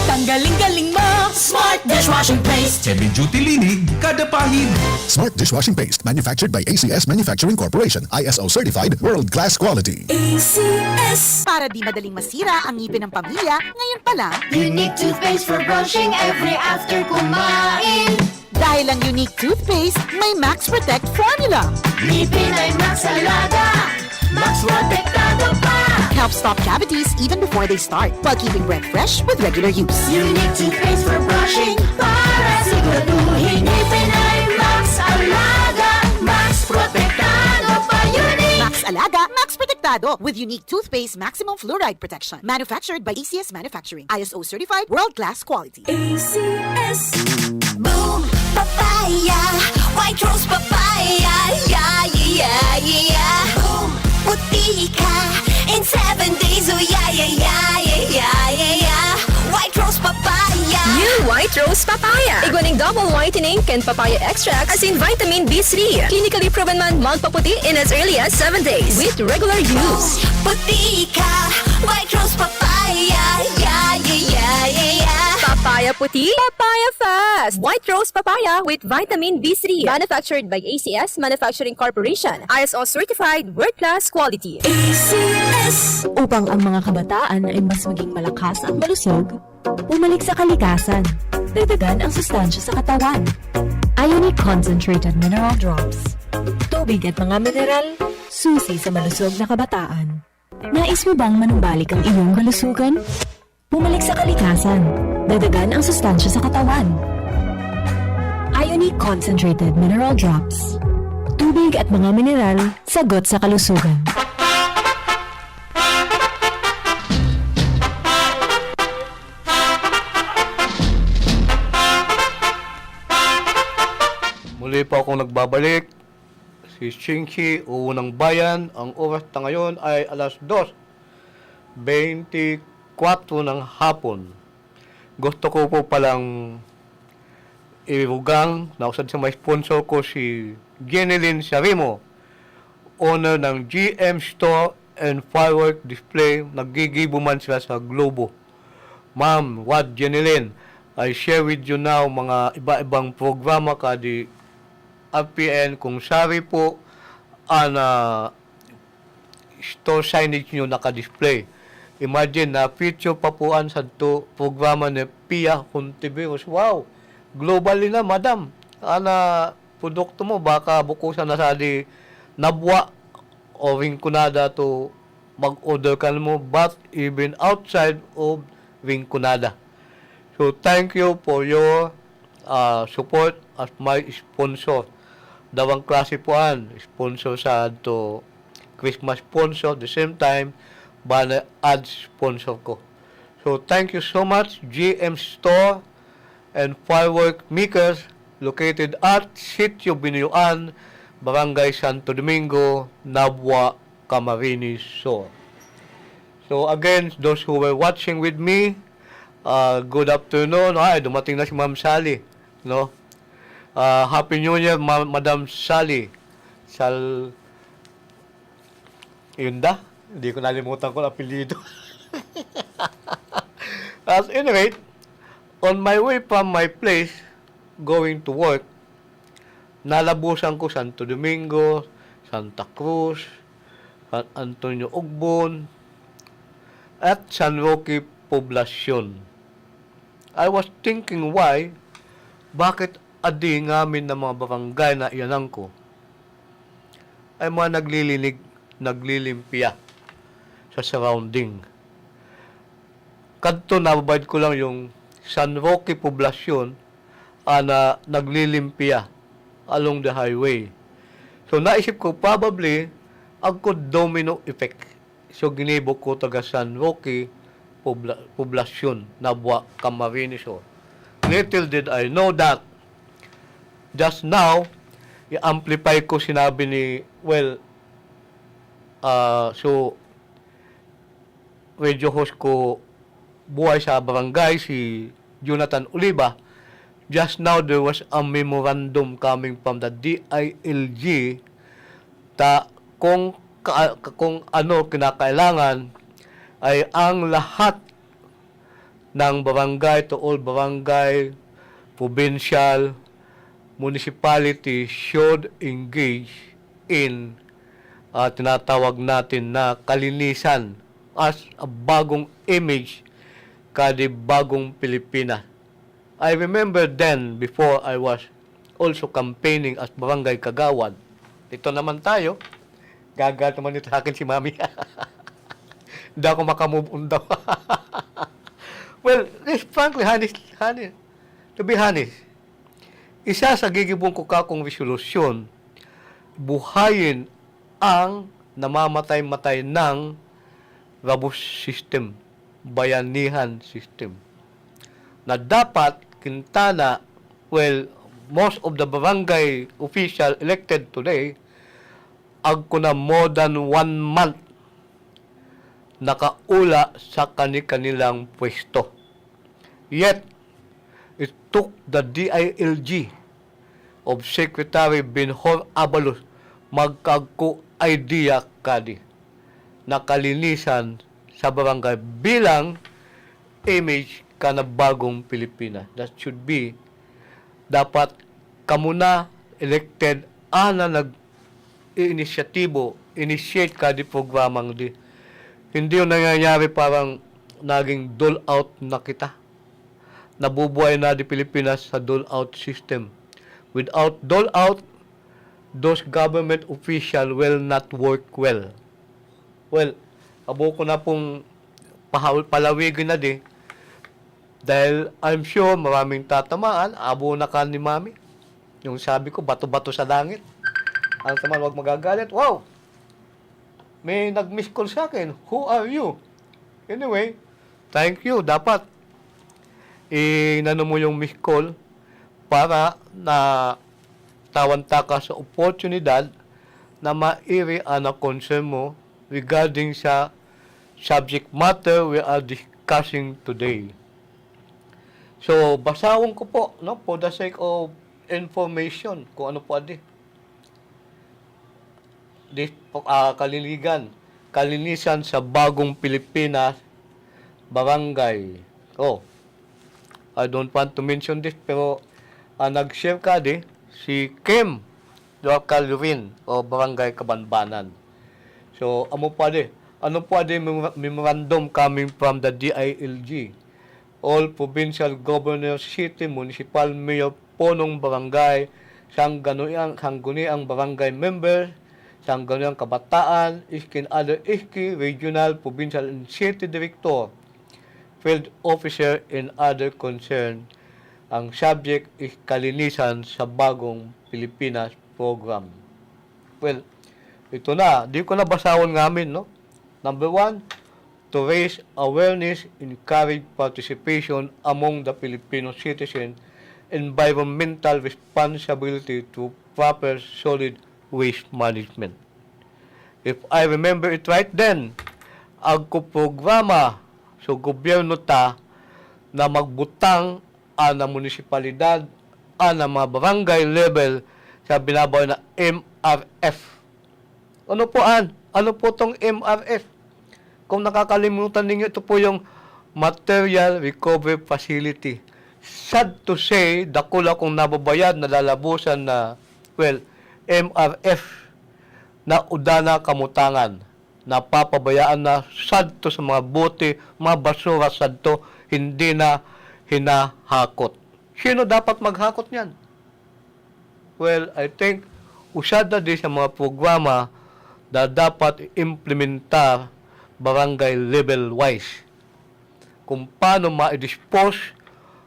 Tanggaling-galing mo, Smart dishwashing paste. Heavy duty linig, kada pahid. Smart dishwashing paste, manufactured by A C S Manufacturing Corporation, I S O certified, world class quality. A C S. Para di madaling masira ang ngipin ng pamilya, ngayon pa lang. Unique toothpaste for brushing every after kumain. Dahil ang Unique toothpaste, may Max Protect formula. Ngipin ay Max Alaga, Max Protektado pa. Helps stop cavities even before they start, while keeping breath fresh with regular use. Unique toothpaste for brushing para siguraduhin ngipin ay Max Alaga, Max Protektado pa. Unique. Max Alaga, Max Protektado with Unique Toothpaste Maximum Fluoride Protection. Manufactured by A C S Manufacturing. I S O certified, world-class quality. A C S. Boom Papaya, White Rose Papaya, yeah, yeah, yeah, yeah. Boom, puti ka in seven days, oh yeah, yeah, yeah, yeah, yeah, yeah, yeah. White Rose Papaya. New White Rose Papaya. Igwa ning double whitening kan papaya extract, asin vitamin B three. Clinically proven man magpaputi in as early as seven days with regular use. Puti ka, White Rose Papaya, yeah, yeah, yeah, yeah, yeah. Papaya puti, papaya fast. White Rose Papaya with vitamin B three. Manufactured by A C S Manufacturing Corporation. I S O certified, world class quality. A C S. Upang ang mga kabataan ay mas maging malakas at malusog, bumalik sa kalikasan. Dagdagan ang sustansya sa katawan. Ionic Concentrated Mineral Drops. Tubig at mga mineral, susi sa malusog na kabataan. Nais mo bang manumbalik ang iyong kalusugan? Bumalik sa kalikasan. Dagdagan ang sustansya sa katawan. Ionic Concentrated Mineral Drops. Tubig at mga mineral, sagot sa kalusugan. Muli po akong nagbabalik, si Shinshi, Uunang Bayan. Ang oras na ngayon ay alas dos beintikwatro ng hapon. Gusto ko po palang irugang na usad sa mga sponsor ko, si Jenny Lynn Sarimo, owner ng G M Store and Firework Display, naggigibo man sila sa Globo. Ma'am, Wad Jenny Lynn, I share with you now mga iba-ibang programa ka di R P N kung sari po an, ah, store signage nyo naka-display. Imagine na feature pa po an sadto programa ni Pia Hontiveros. Wow! Globally na, madam. Ana, produkto mo, baka bukusan na sa di Nabua o Rinconada to mag-order ka mo, but even outside of Rinconada. So, thank you for your, ah, support as my sponsor. Dawang klase po an sponsor sa to Christmas sponsor, the same time, banner ad sponsor ko. So, thank you so much, G M Store and Firework Makers, located at Sitio Binuyoan, Barangay Santo Domingo, Nabua, Camarines Sur. So again, those who were watching with me, uh, good afternoon. Ay, dumating na si Ma'am Sally, no? Uh, Happy New Year, Ma- Madam Sally. Sal... Yun da? Hindi ko nalimutan kung apelyido. At any rate, on my way from my place, going to work, nalabusan ko Santo Domingo, Santa Cruz, San Antonio Ogbon, at San Roque Poblacion. I was thinking why, bakit adi ngamin na mga barangay na iyanan ko ay mga naglilinig, naglilimpia sa surrounding. Kadto nababayad ko lang yung San Roque Poblacion ana naglilimpia along the highway. So naisip ko, probably, agkod domino effect. So ginibo ko taga San Roque, Pobla- Poblacion, Nabua, Camarines Sur. Little did I know that just now, i-amplify ko sinabi ni, well, ah, so, radio host ko buhay sa barangay, si Jonathan Oliva. Just now, there was a memorandum coming from the D I L G ta kung ka- kung ano kinakailangan ay ang lahat ng barangay to all barangay, provincial, municipality should engage in, ah, tinatawag natin na kalinisan as a bagong image kadi bagong Pilipinas. I remember then, before I was also campaigning as barangay kagawad. Ito naman tayo. Gagal naman ito sa akin si Mami. Hindi ako makamove on daw. Well, this, frankly, honest, honest, to be honest, isa sa gigibon ko kakong resolusyon, buhayin ang namamatay-matay ng rabos system, bayanihan system, na dapat kintana, well, most of the barangay official elected today, agko na more than one month nakaula sa kani-kanilang pwesto. Yet, it took the D I L G of Secretary Benhur Abalos magkagko idea kadi na kalinisan sa barangay bilang image ka na bagong Pilipinas. That should be, dapat kamo na elected ana nag-iinisyatibo, initiate kadi programang di. Hindi yung nangyayari parang naging dole out na kita. Nabubuhay na di Pilipinas sa dole out system. Without dole out, those government official will not work well. Well, abo ko na pong pahaw- palawigin na di. Dahil I'm sure maraming tatamaan, abo na ka ni Mami. Yung sabi ko, bato-bato sa langit. Ang taman, wag magagalit. Wow! May nag-miss call sa akin. Who are you? Anyway, thank you. Dapat, inano mo yung miss call para na matawan taka sa oportunidad na mairi an concern mo regarding sa subject matter we are discussing today. So, basahon ko po, no, for the sake of information, kung ano po adi. Dis-, ah, kalinigan, kalinisan sa Bagong Pilipinas, barangay. Oh, I don't want to mention this, pero, ah, nag-share kadi si Kim Dorcal Lurin o Barangay Kabanbanan. So, amo po adi, ano po adi memora-, memorandum coming from the D I L G. All provincial governor, city, municipal mayor, punong barangay, sangguniang, sangguniang barangay member, sangguniang kabataan, iski and other iski, regional, provincial and city director, field officer and other concern. Ang subject is kalinisan sa Bagong Pilipinas program. Well, ito na, di ko na basahon ngamin, no? Number one, to raise awareness, encourage participation among the Filipino citizen, environmental responsibility to proper solid waste management. If I remember it right then, agko programa sa gobyerno ta na magbutang an munisipalidad, an mga barangay level sa binabawi na M R F. Ano po an? Ano po tong M R F? Kung nakakalimutan ninyo, ito po yung Material Recovery Facility. Sad to say, dakula kong nababayad, nalalabusan na, well, M R F na uda na kamutangan. Napapabayaan na sadto sa mga bote, mga basura sadto, hindi na hinahakot. Sino dapat maghakot niyan? Well, I think, usada di sa mga programa na dapat implementar barangay level wise. Kung paano ma-dispose,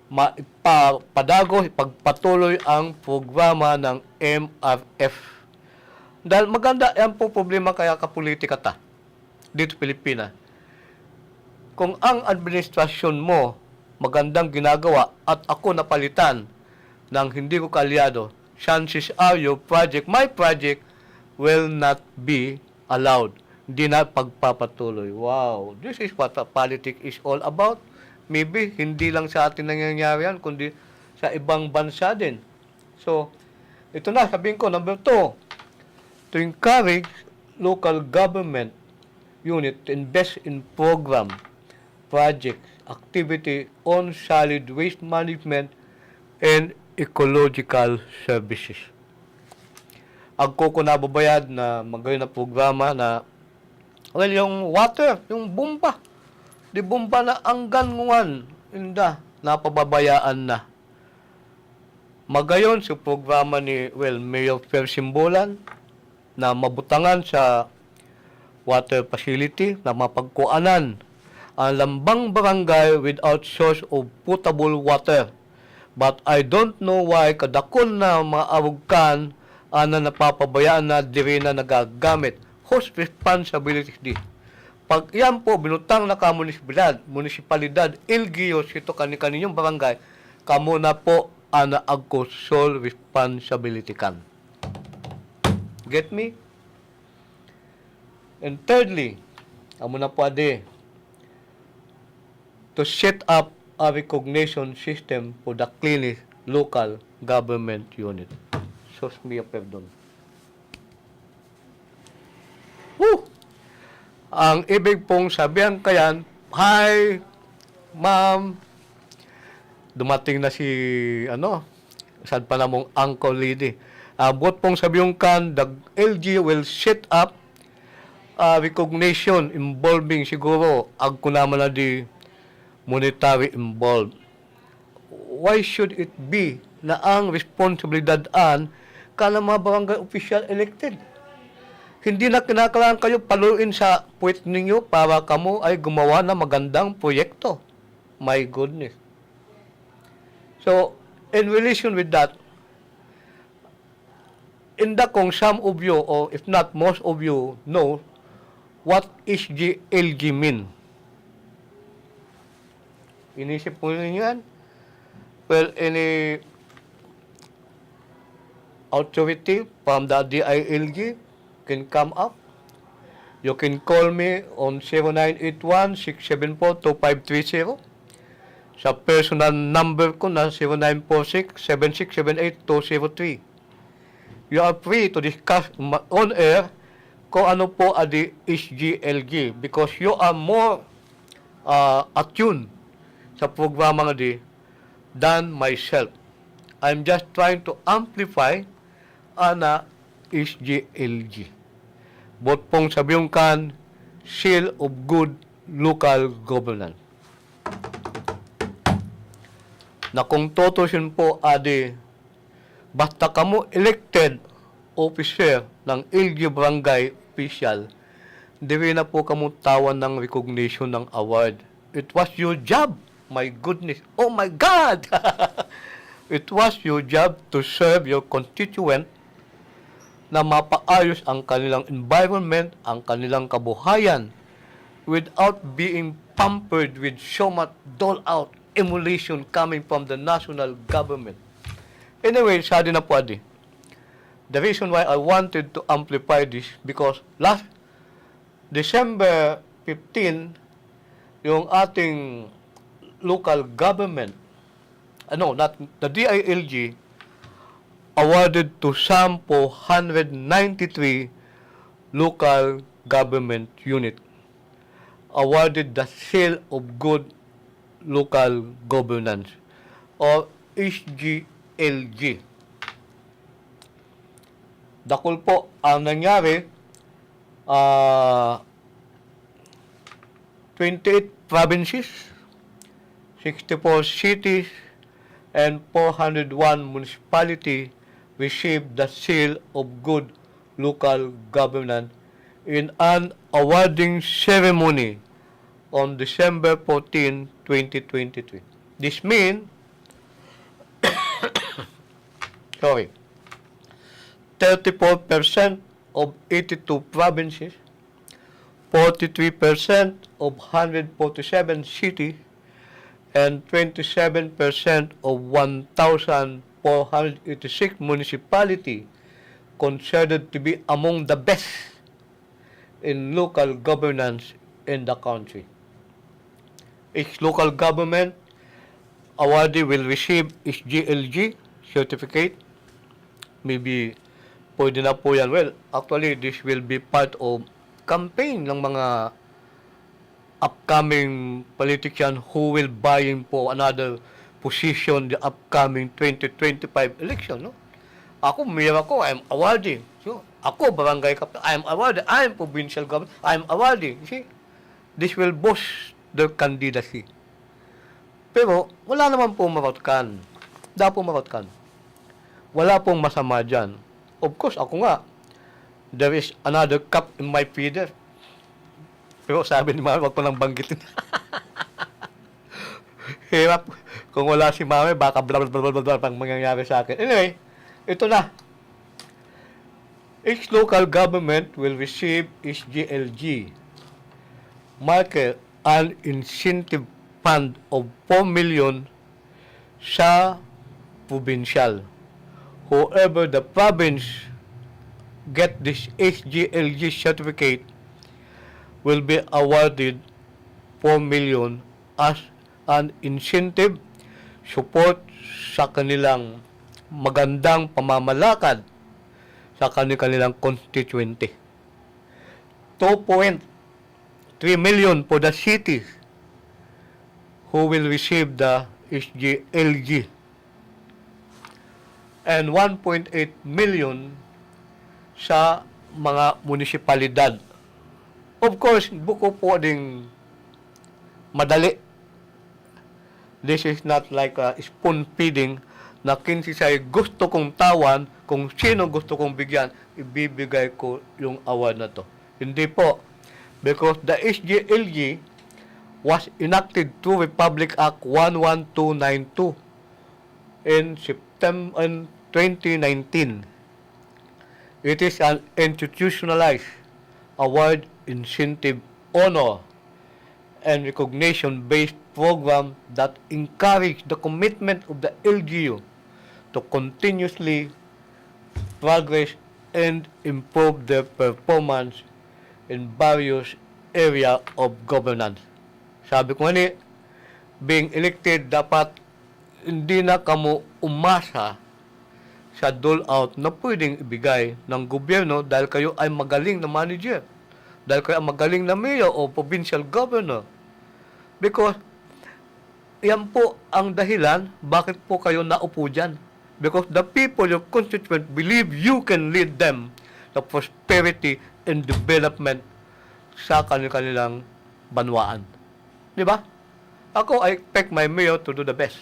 maipa-, padagos, ipagpatuloy ang programa ng M R F. Dahil maganda, yan po problema kaya kapolitika ta dito sa Pilipinas. Kung ang administrasyon mo magandang ginagawa at ako napalitan ng hindi ko kaalyado, chances are your project, my project, will not be allowed. Hindi na pagpapatuloy. Wow, this is what a politics is all about. Maybe hindi lang sa atin nangyayari yan, kundi sa ibang bansa din. So, ito na, sabihin ko, number two, to encourage local government unit to invest in program, project, activity on solid waste management and ecological services. Agko ko nababayad na magayon na programa na, well, yung water, yung bomba. Di bomba na anggan nguan, inda, napababayaan na. Magayon sa programa ni, well, Mayor Fer Simbolan na mabutangan sa water facility na mapagkuanan ang lambang barangay without source of potable water. But I don't know why kadakon na mga arugkan ana napapabayaan na diri na nagagamit. Whose responsibility is this? Pag iyan po binutang na ka munisipalidad, munisipalidad, L G U, sito kani-kaninyong barangay, kamo na po an agko sole responsibility kan. Get me? And thirdly, amo na po adi, to set up a recognition system for the cleanest local government unit. Sus mio, perdon. Woo! Ang ibig pong sabihan kayan, hi, ma'am. Dumating na si, ano, sad pa namong Uncle Lady. Ah, buot pong sabihan kan, the L G will set up, ah, recognition involving siguro, agko naman na di monetary involved. Why should it be na ang responsibilidad an kan mga barangay official elected? Hindi na kinakailangan kayo paluin sa puwet ninyo para kamo ay gumawa ng magandang proyekto. My goodness. So, in relation with that, inda kung some of you, or if not most of you, know what S G L G mean. Inisip po ninyo yan? Well, ini, authority from the D I L G can come up. You can call me on zero nine eight one, six seven four, two five three zero. Sa personal number ko na zero nine four six, seven six seven eight, two zero three. You are free to discuss ma-, on air kung ano po adi H G L G, because you are more, ah, attuned sa programa nga di than myself. I'm just trying to amplify ana H G L G. Boot pong sabihon kan seal of good local governance. Na kung tutusin po, adi, basta kamo elected officer ng L G U barangay official, diri na po kamo tawan ng recognition ng award. It was your job. My goodness. Oh my God! It was your job to serve your constituent na mapaayos ang kanilang environment, ang kanilang kabuhayan, without being pampered with so much dole-out emulation coming from the national government. Anyway, sadi na po adi. The reason why I wanted to amplify this because last December fifteen, yung ating local government, ano, not, the D I L G awarded to some four hundred ninety-three local government unit, awarded the Seal of Good Local Governance or H G L G. Dakul po ang nangyari, ah, twenty-eight provinces, sixty-four cities, and four hundred one municipality received the Seal of Good Local Governance in an awarding ceremony on December fourteen, twenty twenty-three. This means, sorry, thirty-four percent of eighty-two provinces, forty-three percent of hundred forty-seven cities, and twenty-seven percent of one thousand four hundred eighty-six municipality considered to be among the best in local governance in the country. Each local government awardee will receive H G L G certificate. Maybe pwede na po yan. Well, actually, this will be part of campaign ng mga upcoming politician who will vying for another position the upcoming twenty twenty-five election, no? Ako, mayor ako, I'm awardee. So, ako, barangay captain, I'm awardee. I'm provincial governor, I'm awardee. You see? This will boost their candidacy. Pero wala naman pong marutkan. Wala pong marutkan. Wala pong masama dyan. Of course, ako nga, there is another cup in my feeder. Pero sabi ni Mami, "Wag ko nang banggitin." Hirap. Kung wala si Mami, baka bla, bla, bla, bla, bla, bla pang mangyayari sa akin. Anyway, ito na. Each local government will receive H G L G marker an incentive fund of four million sa provincial. Whoever the province get this H G L G certificate will be awarded four million as an incentive support sa kanilang magandang pamamalakad sa kani-, kanilang konstituyente. Two point three million for the cities who will receive the H G L G, and one point eight million sa mga munisipalidad. Of course, buko po ding madali. This is not like a spoon feeding na kinsisay gusto kong tawan, kung sino gusto kong bigyan, ibibigay ko yung award na to. Hindi po. Because the H G L G was enacted through Republic Act one one two nine two in September, in twenty nineteen. It is an institutionalized award incentive, honor, and recognition-based program that encourage the commitment of the L G U to continuously progress and improve their performance in various area of governance. Sabi ko nga ni, being elected, dapat hindi na kamo umasa sa dole out na pwedeng ibigay ng gobyerno dahil kayo ay magaling na manager, dahil kayo ay magaling na mayor o provincial governor. Because yan po ang dahilan bakit po kayo naupo dyan. Because the people, your constituent, believe you can lead them the prosperity and development sa kanilang banwaan. Di ba? Ako, I expect my mayor to do the best.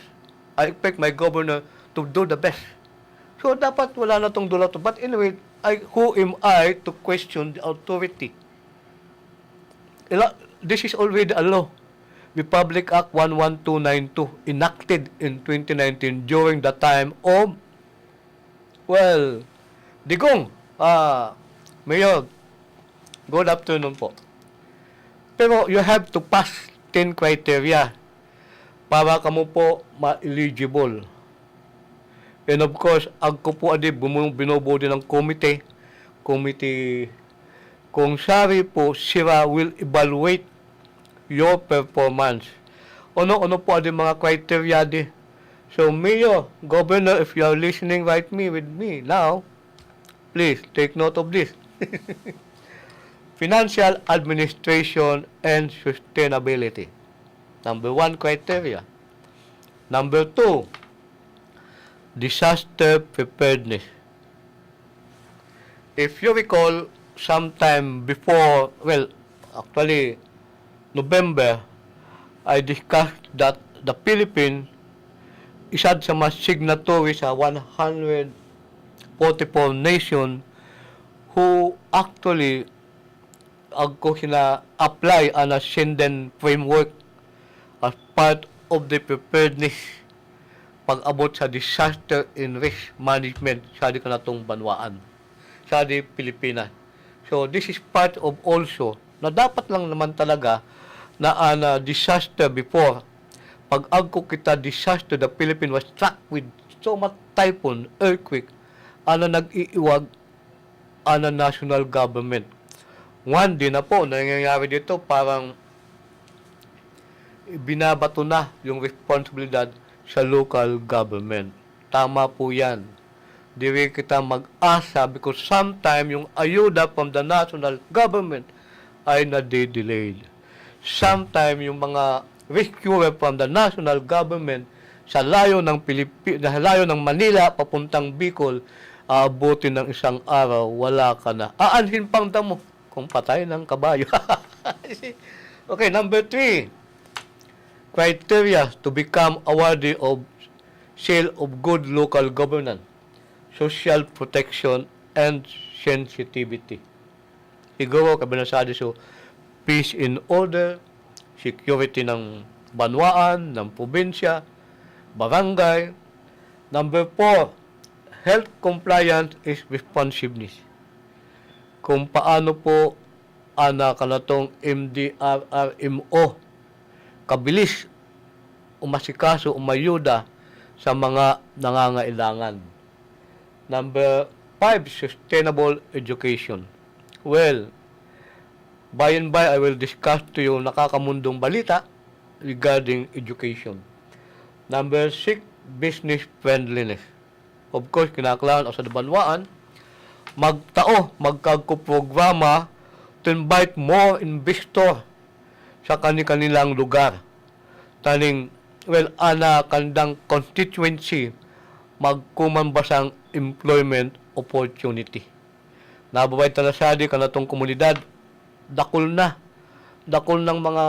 I expect my governor to do the best. So, dapat wala na tong dole out. But anyway, I, who am I to question the authority? Ila-, this is already a law. Republic Act one one two nine two, enacted in twenty nineteen during the time of, well, Digong, ah, Mayor, good afternoon po. Pero you have to pass ten criteria para kamo po ma-eligible. And of course, agko po adi bumu-, binubuo din ng komite, komite kung sari po sira will evaluate your performance. Ano-ano po adi mga criteria di? So, Mayor, Governor, if you are listening, write me with me now. Please, take note of this. Financial administration and sustainability. Number one criteria. Number two, disaster preparedness. If you recall, sometime before, well, actually, November, I discussed that the Philippines, isa sa mga signatory sa one hundred forty-four nation who actually agko sina-apply an Shenzhen Framework as part of the preparedness pag-abot sa disaster and risk management sa di kanatong banwaan, sa di Pilipinas. So, this is part of also na dapat lang naman talaga na an, ah, disaster before, pag agko kita disaster, the Philippines was struck with so much typhoon, earthquake, ano nag-iiwag ana national government. One, di na po nangyayari dito, parang binabato na yung responsibilidad sa local government. Tama po yan. Diri kita mag-asa because sometime yung ayuda from the national government ay nade-delayed. Sometime yung mga rescuer from the national government sa layo ng Pilipi-, sa layo ng Manila papuntang Bicol, aabutin ng isang araw, wala ka na. Aanhin pang damo kung patay ng kabayo. Okay, number three, criteria to become a worthy of seal of good local governance, social protection, and sensitivity. Siguro, kabinasado so, peace and order, security ng banwaan, ng probinsya, barangay. Number four, health compliance is responsiveness. Kung paano po ana kanatong M D R R M O kabilis umasikaso, umayuda sa mga nangangailangan. Number five, sustainable education. Well, by and by, I will discuss to you nakakamundong balita regarding education. Number six, business friendliness. Of course, kinakailangan o sa banwaan, magtao, magkagko programa to invite more investor sa kani-kanilang lugar. Taning, well, ana kandang constituency, magkuman basang employment opportunity. Nabuhay ta na siya di kanatong komunidad, dakul na. Dakul ng mga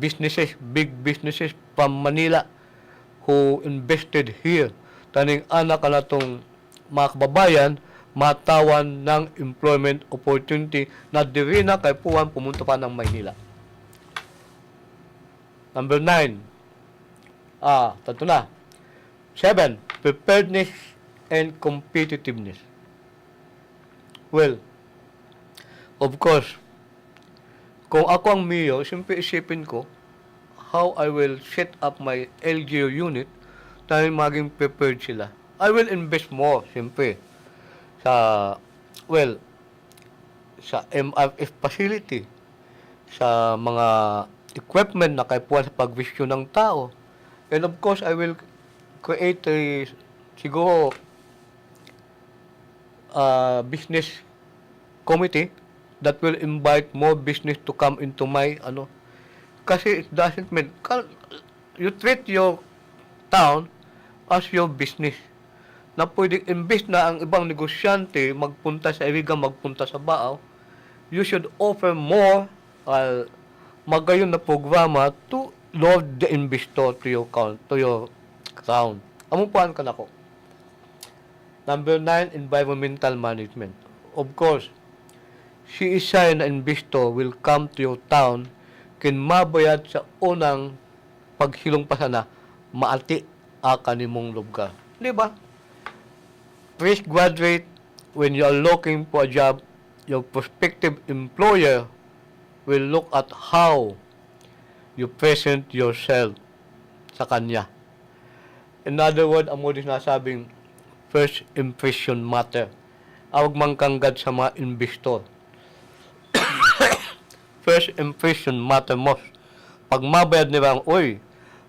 businesses, big businesses from Manila who invested here. Taning ana kanatong mga kababayan, matawan ng employment opportunity na diri na kaipuhan pumunta pa ng Maynila. Number nine. Ah, tanto na. Seven, preparedness and competitiveness. Well, of course, kung ako ang mayor, siyempre isipin ko, how I will set up my L G U unit na maging prepared sila. I will invest more, siyempre. sa, well, sa M R F facility, sa mga equipment na kaipuhan sa pagwisyo ng tao. And of course, I will create a, siguro, uh, business committee that will invite more business to come into my, ano, kasi it doesn't mean, ka-, you treat your town as your business. Na pwede, imbis na ang ibang negosyante magpunta sa Iriga, magpunta sa Baao, you should offer more, uh, magayon na programa to lure the investor to your count-, to your town. Amo po an kanako. Number nine, environmental management. Of course, siisay na investor will come to your town kin mabayad sa unang pagsilong pa sana, maati akan nimong lugar. Di ba? Fresh graduate, when you are looking for a job, your prospective employer will look at how you present yourself sa kanya. In other words, amo din sinasabing first impression matter. Awag man kanggad sa mga investor. First impression matter most. Pag mabayad nila ang, "Uy,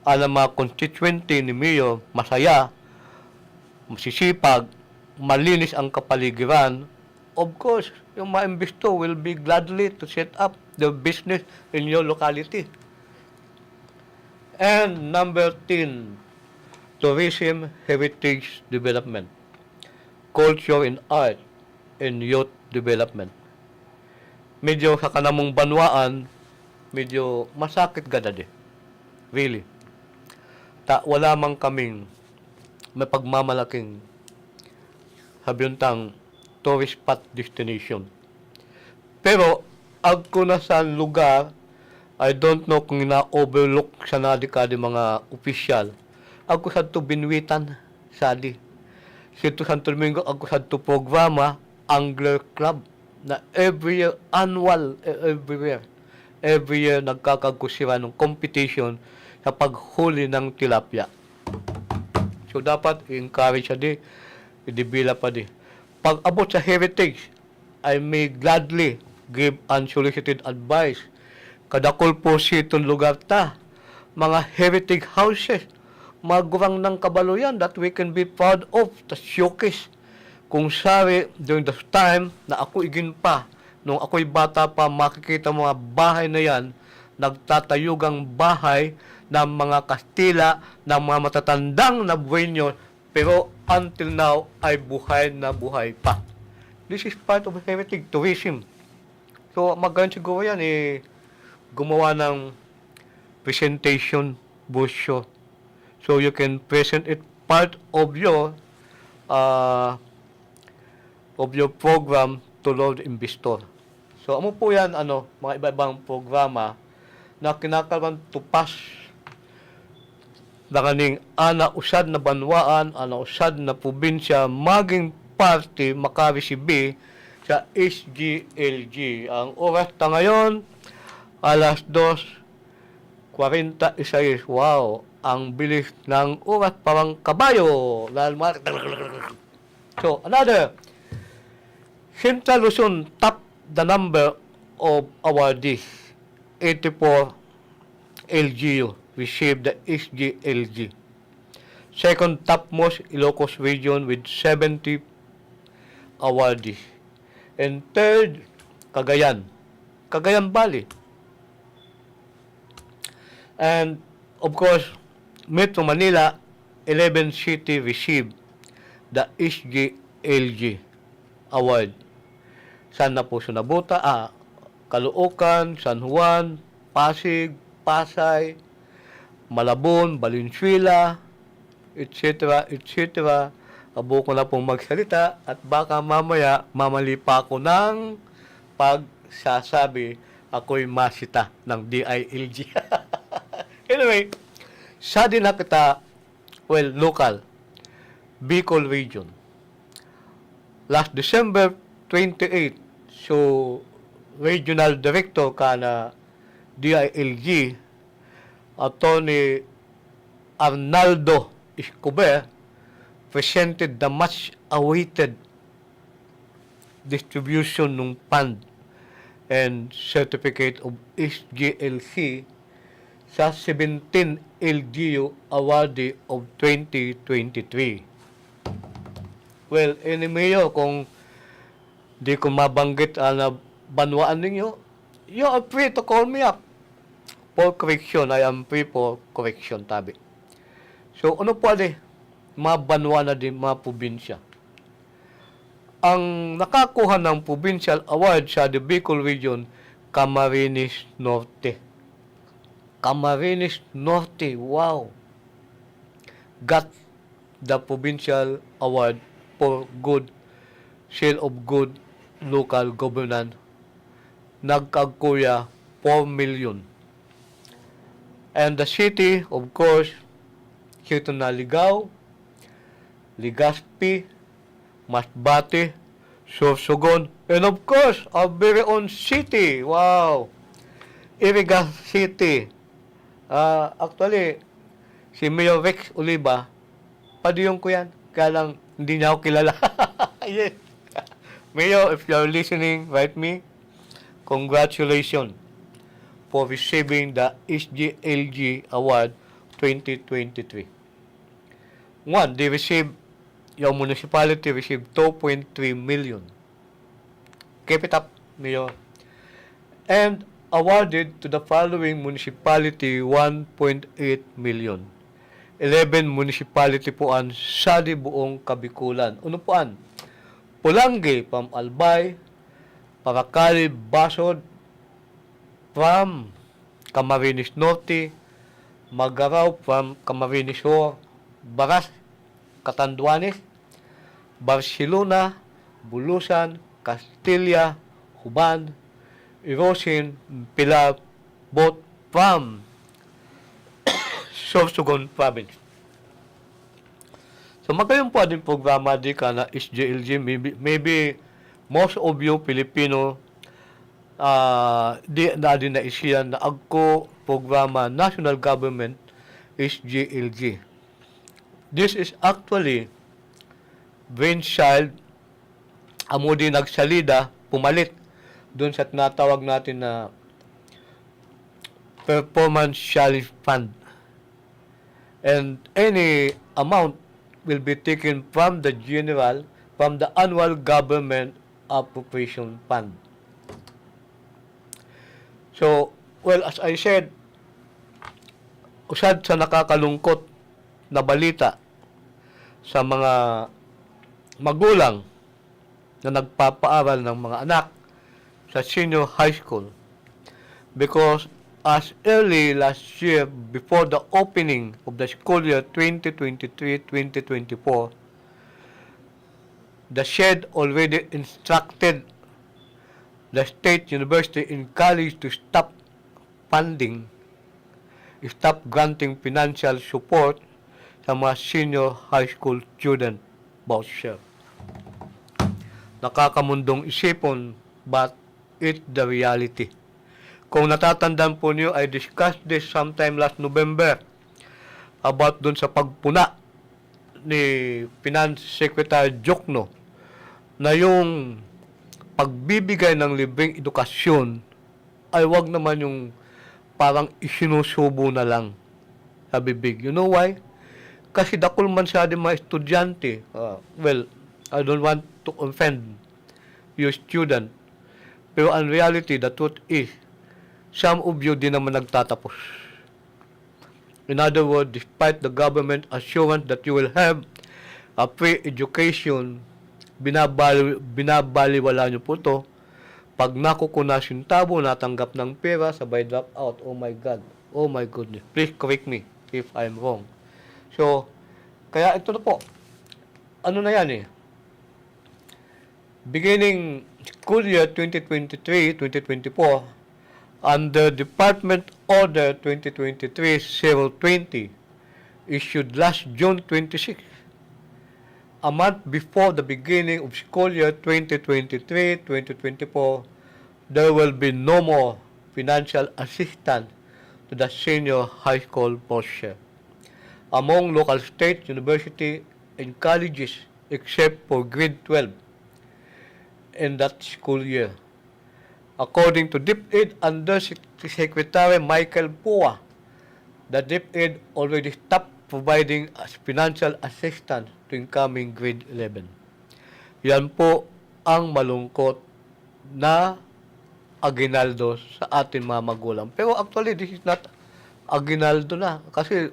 ang mga constituente ni Mayor masaya, masisipag, malinis ang kapaligiran," of course, yung mga investor will be gladly to set up their business in your locality. And number ten, tourism heritage development, culture and art, and youth development. Medyo sa kanamong banwaan, medyo masakit gadadi. Really. Ta, wala man kaming may pagmamalaking, sabi tang, tourist spot destination. Pero, agko na sa lugar, I don't know kung ina-overlook sana di kadi mga opisyal. Agko sadto binwitan, sadi. Sito Santo Domingo, agko sadto programa, Angler Club, na every year, annual, e-, everywhere. Every year, nagkakagkusiran ng competition sa paghuli ng tilapia. So, dapat i-encourage sadi, i-develop sadi. Pag-abot sa heritage, I may gladly give unsolicited advice. Kadakul po siton lugar ta, mga heritage houses, mga gurang ng kabaluyan that we can be proud of, ta showcase. Kung sari, during the time na ako igin pa, nung ako'y bata pa, makikita mga bahay na yan, nagtatayugang bahay ng mga Kastila, ng mga matatandang na Bueño, pero until now ay buhay na buhay pa. This is part of heritage tourism. So, magayon siguro yan, eh, gumawa ng presentation brochure. So, you can present it part of your, uh, of your program to lure investor. So, amo po yan, ano, mga iba-ibang programa na kinakaroon tupas danganing ana usad na banwaan, ana usad na probinsya, maging parte, makaresibi sa S G L G. Ang oras ta ngayon, alas dos kwarenta y seis. Wow! Ang bilis ng oras, parang kabayo. Dahil mga So, another, Central Luzon top the number of awardees, eighty-four L G U received the S G L G. Second topmost, Ilocos Region with seventy awardees. And third, Cagayan. Cagayan Valley. And, of course, Metro Manila, eleven city received the S G L G award. San na po sa Nabuta, ah, Caloocan, San Juan, Pasig, Pasay, Malabon, Valenzuela, et cetera, et cetera. Abo ko na pong magsalita at baka mamaya mamali pa ako ng pagsasabi, ako'y masita ng D I L G. Anyway, sa din na kita, well, local, Bicol Region. Last December twenty-eight, so Regional Director kan D I L G, Attorney Arnaldo Escobar, presented the much awaited distribution ng fund and certificate of S G L C sa seventeen L G U awardee of twenty twenty-three. Well, ini Mayor, kung di ko mabanggit ang banwaan ninyo, you are free to call me up for correction. I am free for correction, tabi. So, ano po adi? Mga banwa na di, mga probinsya. Ang nakakuha ng provincial award sa The Bicol Region, Camarines Norte. Camarines Norte, wow! Got the provincial award for good seal of good local governance. Nagkagkuya four million. And the city, of course, City na Ligao, Legazpi, Masbate, Sorsogon, and of course, our very own city. Wow! Iriga City. Ah, actually, si Mayor Rex Oliva, padiyong ko yan. Kaya lang, hindi niya ako kilala. Yes. Mayor, if you are listening, write me. Congratulations for receiving the S G L G Award twenty twenty-three. One, they receive, your municipality receive two point three million. Keep it up, Mayor. And awarded to the following municipality, one point eight million. Eleven municipality po an sa di buong Kabikulan. Ano po an? Polangui from Albay, Paracali, Basod from Camarines Norte, Magarao from Camarines Sur, Baras, Catanduanes, Barcelona, Bulusan, Castilla, Juban, Irosin, Pilar, both from Sorsogon Province. So, magayon po din programa di ka na S G L G. Maybe, maybe most of you Filipino, ah, di, na din naisiyan na agko programa national government, S G L G. This is actually brainchild, amo din nagsalida, pumalit dun sa tinatawag natin na performance challenge fund. And any amount will be taken from the general, from the annual government appropriation fund. So, well, as I said, usad sa nakakalungkot na balita sa mga magulang na nagpapaaral ng mga anak sa senior high school, because as early last year, before the opening of the school year twenty twenty-three twenty twenty-four, the SCED already instructed the state university and college to stop funding, stop granting financial support sa mga senior high school student voucher. Nakakamundong isipon, but it's the reality. Kung natatandaan po niyo, I discussed this sometime last November about dun sa pagpuna ni Finance Secretary Diokno na yung pagbibigay ng libreng edukasyon ay wag naman yung parang isinusubo na lang sa bibig. You know why? Kasi dakul man siya din mga estudyante. Ah, well, I don't want to offend you student. Pero in reality, the truth is, some of you di naman nagtatapos. In other words, despite the government assurance that you will have a free education, binabali-, binabaliwala niyo po to. Pag nakukuna sintabo, natanggap ng pera, sabay drop out. Oh my God. Oh my goodness. Please correct me if I'm wrong. So, kaya ito na po. Ano na yan eh? Beginning school year twenty twenty-three twenty twenty-four, under Department Order twenty twenty-three zero twenty, issued last June twenty-six, a month before the beginning of school year twenty twenty-three twenty twenty-four, there will be no more financial assistance to the senior high school voucher among local state university and colleges except for grade twelve. in that school year. According to DepEd Undersecretary Michael Pua, the DepEd already stopped providing financial assistance to incoming grade eleven. Yan po ang malungkot na aguinaldo sa ating mga magulang. Pero actually, this is not aguinaldo na. Kasi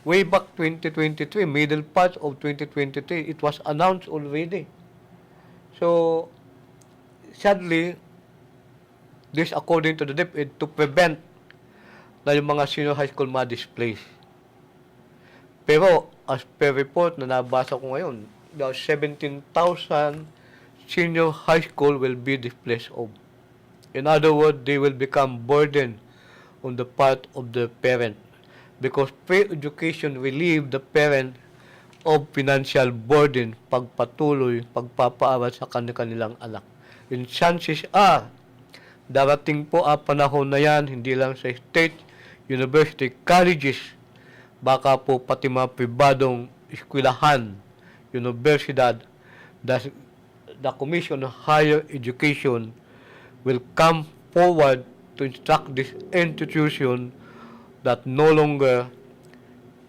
way back twenty twenty-three, middle part of twenty twenty-three, it was announced already. So, sadly, this according to the DepEd to prevent na yung mga senior high school ma-displace. Pero as per report na nabasa ko ngayon, daw seventeen thousand senior high school will be displaced of. In other words, they will become burden on the part of the parent because free education relieve the parent of financial burden pagpatuloy pagpapaaral sa kanilang anak. And chances are, darating po ang panahon na yan, hindi lang sa state, university, colleges, baka po pati mga pribadong eskwelahan, universidad, the, the Commission on Higher Education will come forward to instruct this institution that no longer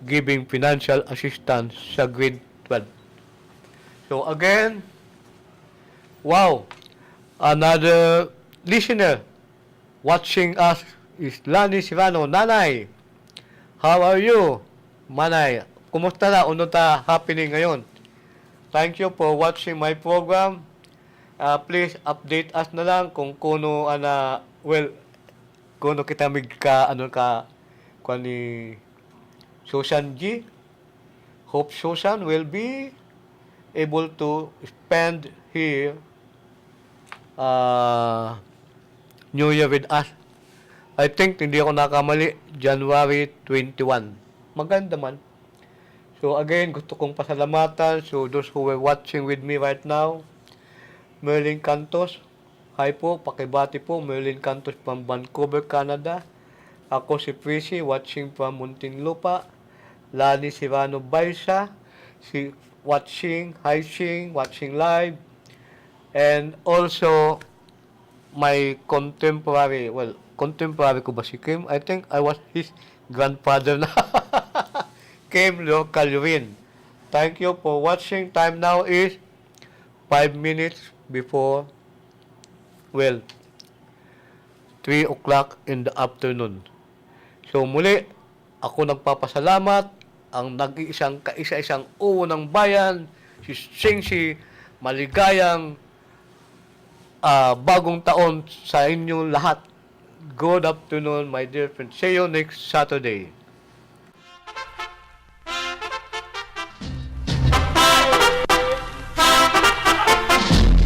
giving financial assistance sa grade twelve. So again, wow, another listener watching us is Lani Sirano. Nanay, how are you? Manay, kumusta na? Ano ta happening ngayon? Thank you for watching my program. Ah, please update us na lang kung kuno ana, well, kuno kita mig ka, ano ka, kuwan ni Susan G. Hope Susan will be able to spend here, ah, New Year with us. I think, hindi ako nakamali, January twenty-one. Maganda man. So again, gusto kong pasalamatan. So those who were watching with me right now, Merlin Cantos, hi po, pakibati po, Merlin Cantos from Vancouver, Canada. Ako si Prissy, watching from Muntinlupa. Lani Sirano Baisa, si watching, hi Sing, watching live. And also, my contemporary, well, contemporary ko ba si Kim? I think I was his grandfather na. Kim Local Rin. Thank you for watching. Time now is five minutes before, well, three o'clock in the afternoon. So muli, ako nagpapasalamat, ang nag-iisang kaisa-isang uwo ng bayan, si Singsi, maligayang, ah, bagong taon sa inyong lahat. Good afternoon, my dear friends. See you next Saturday.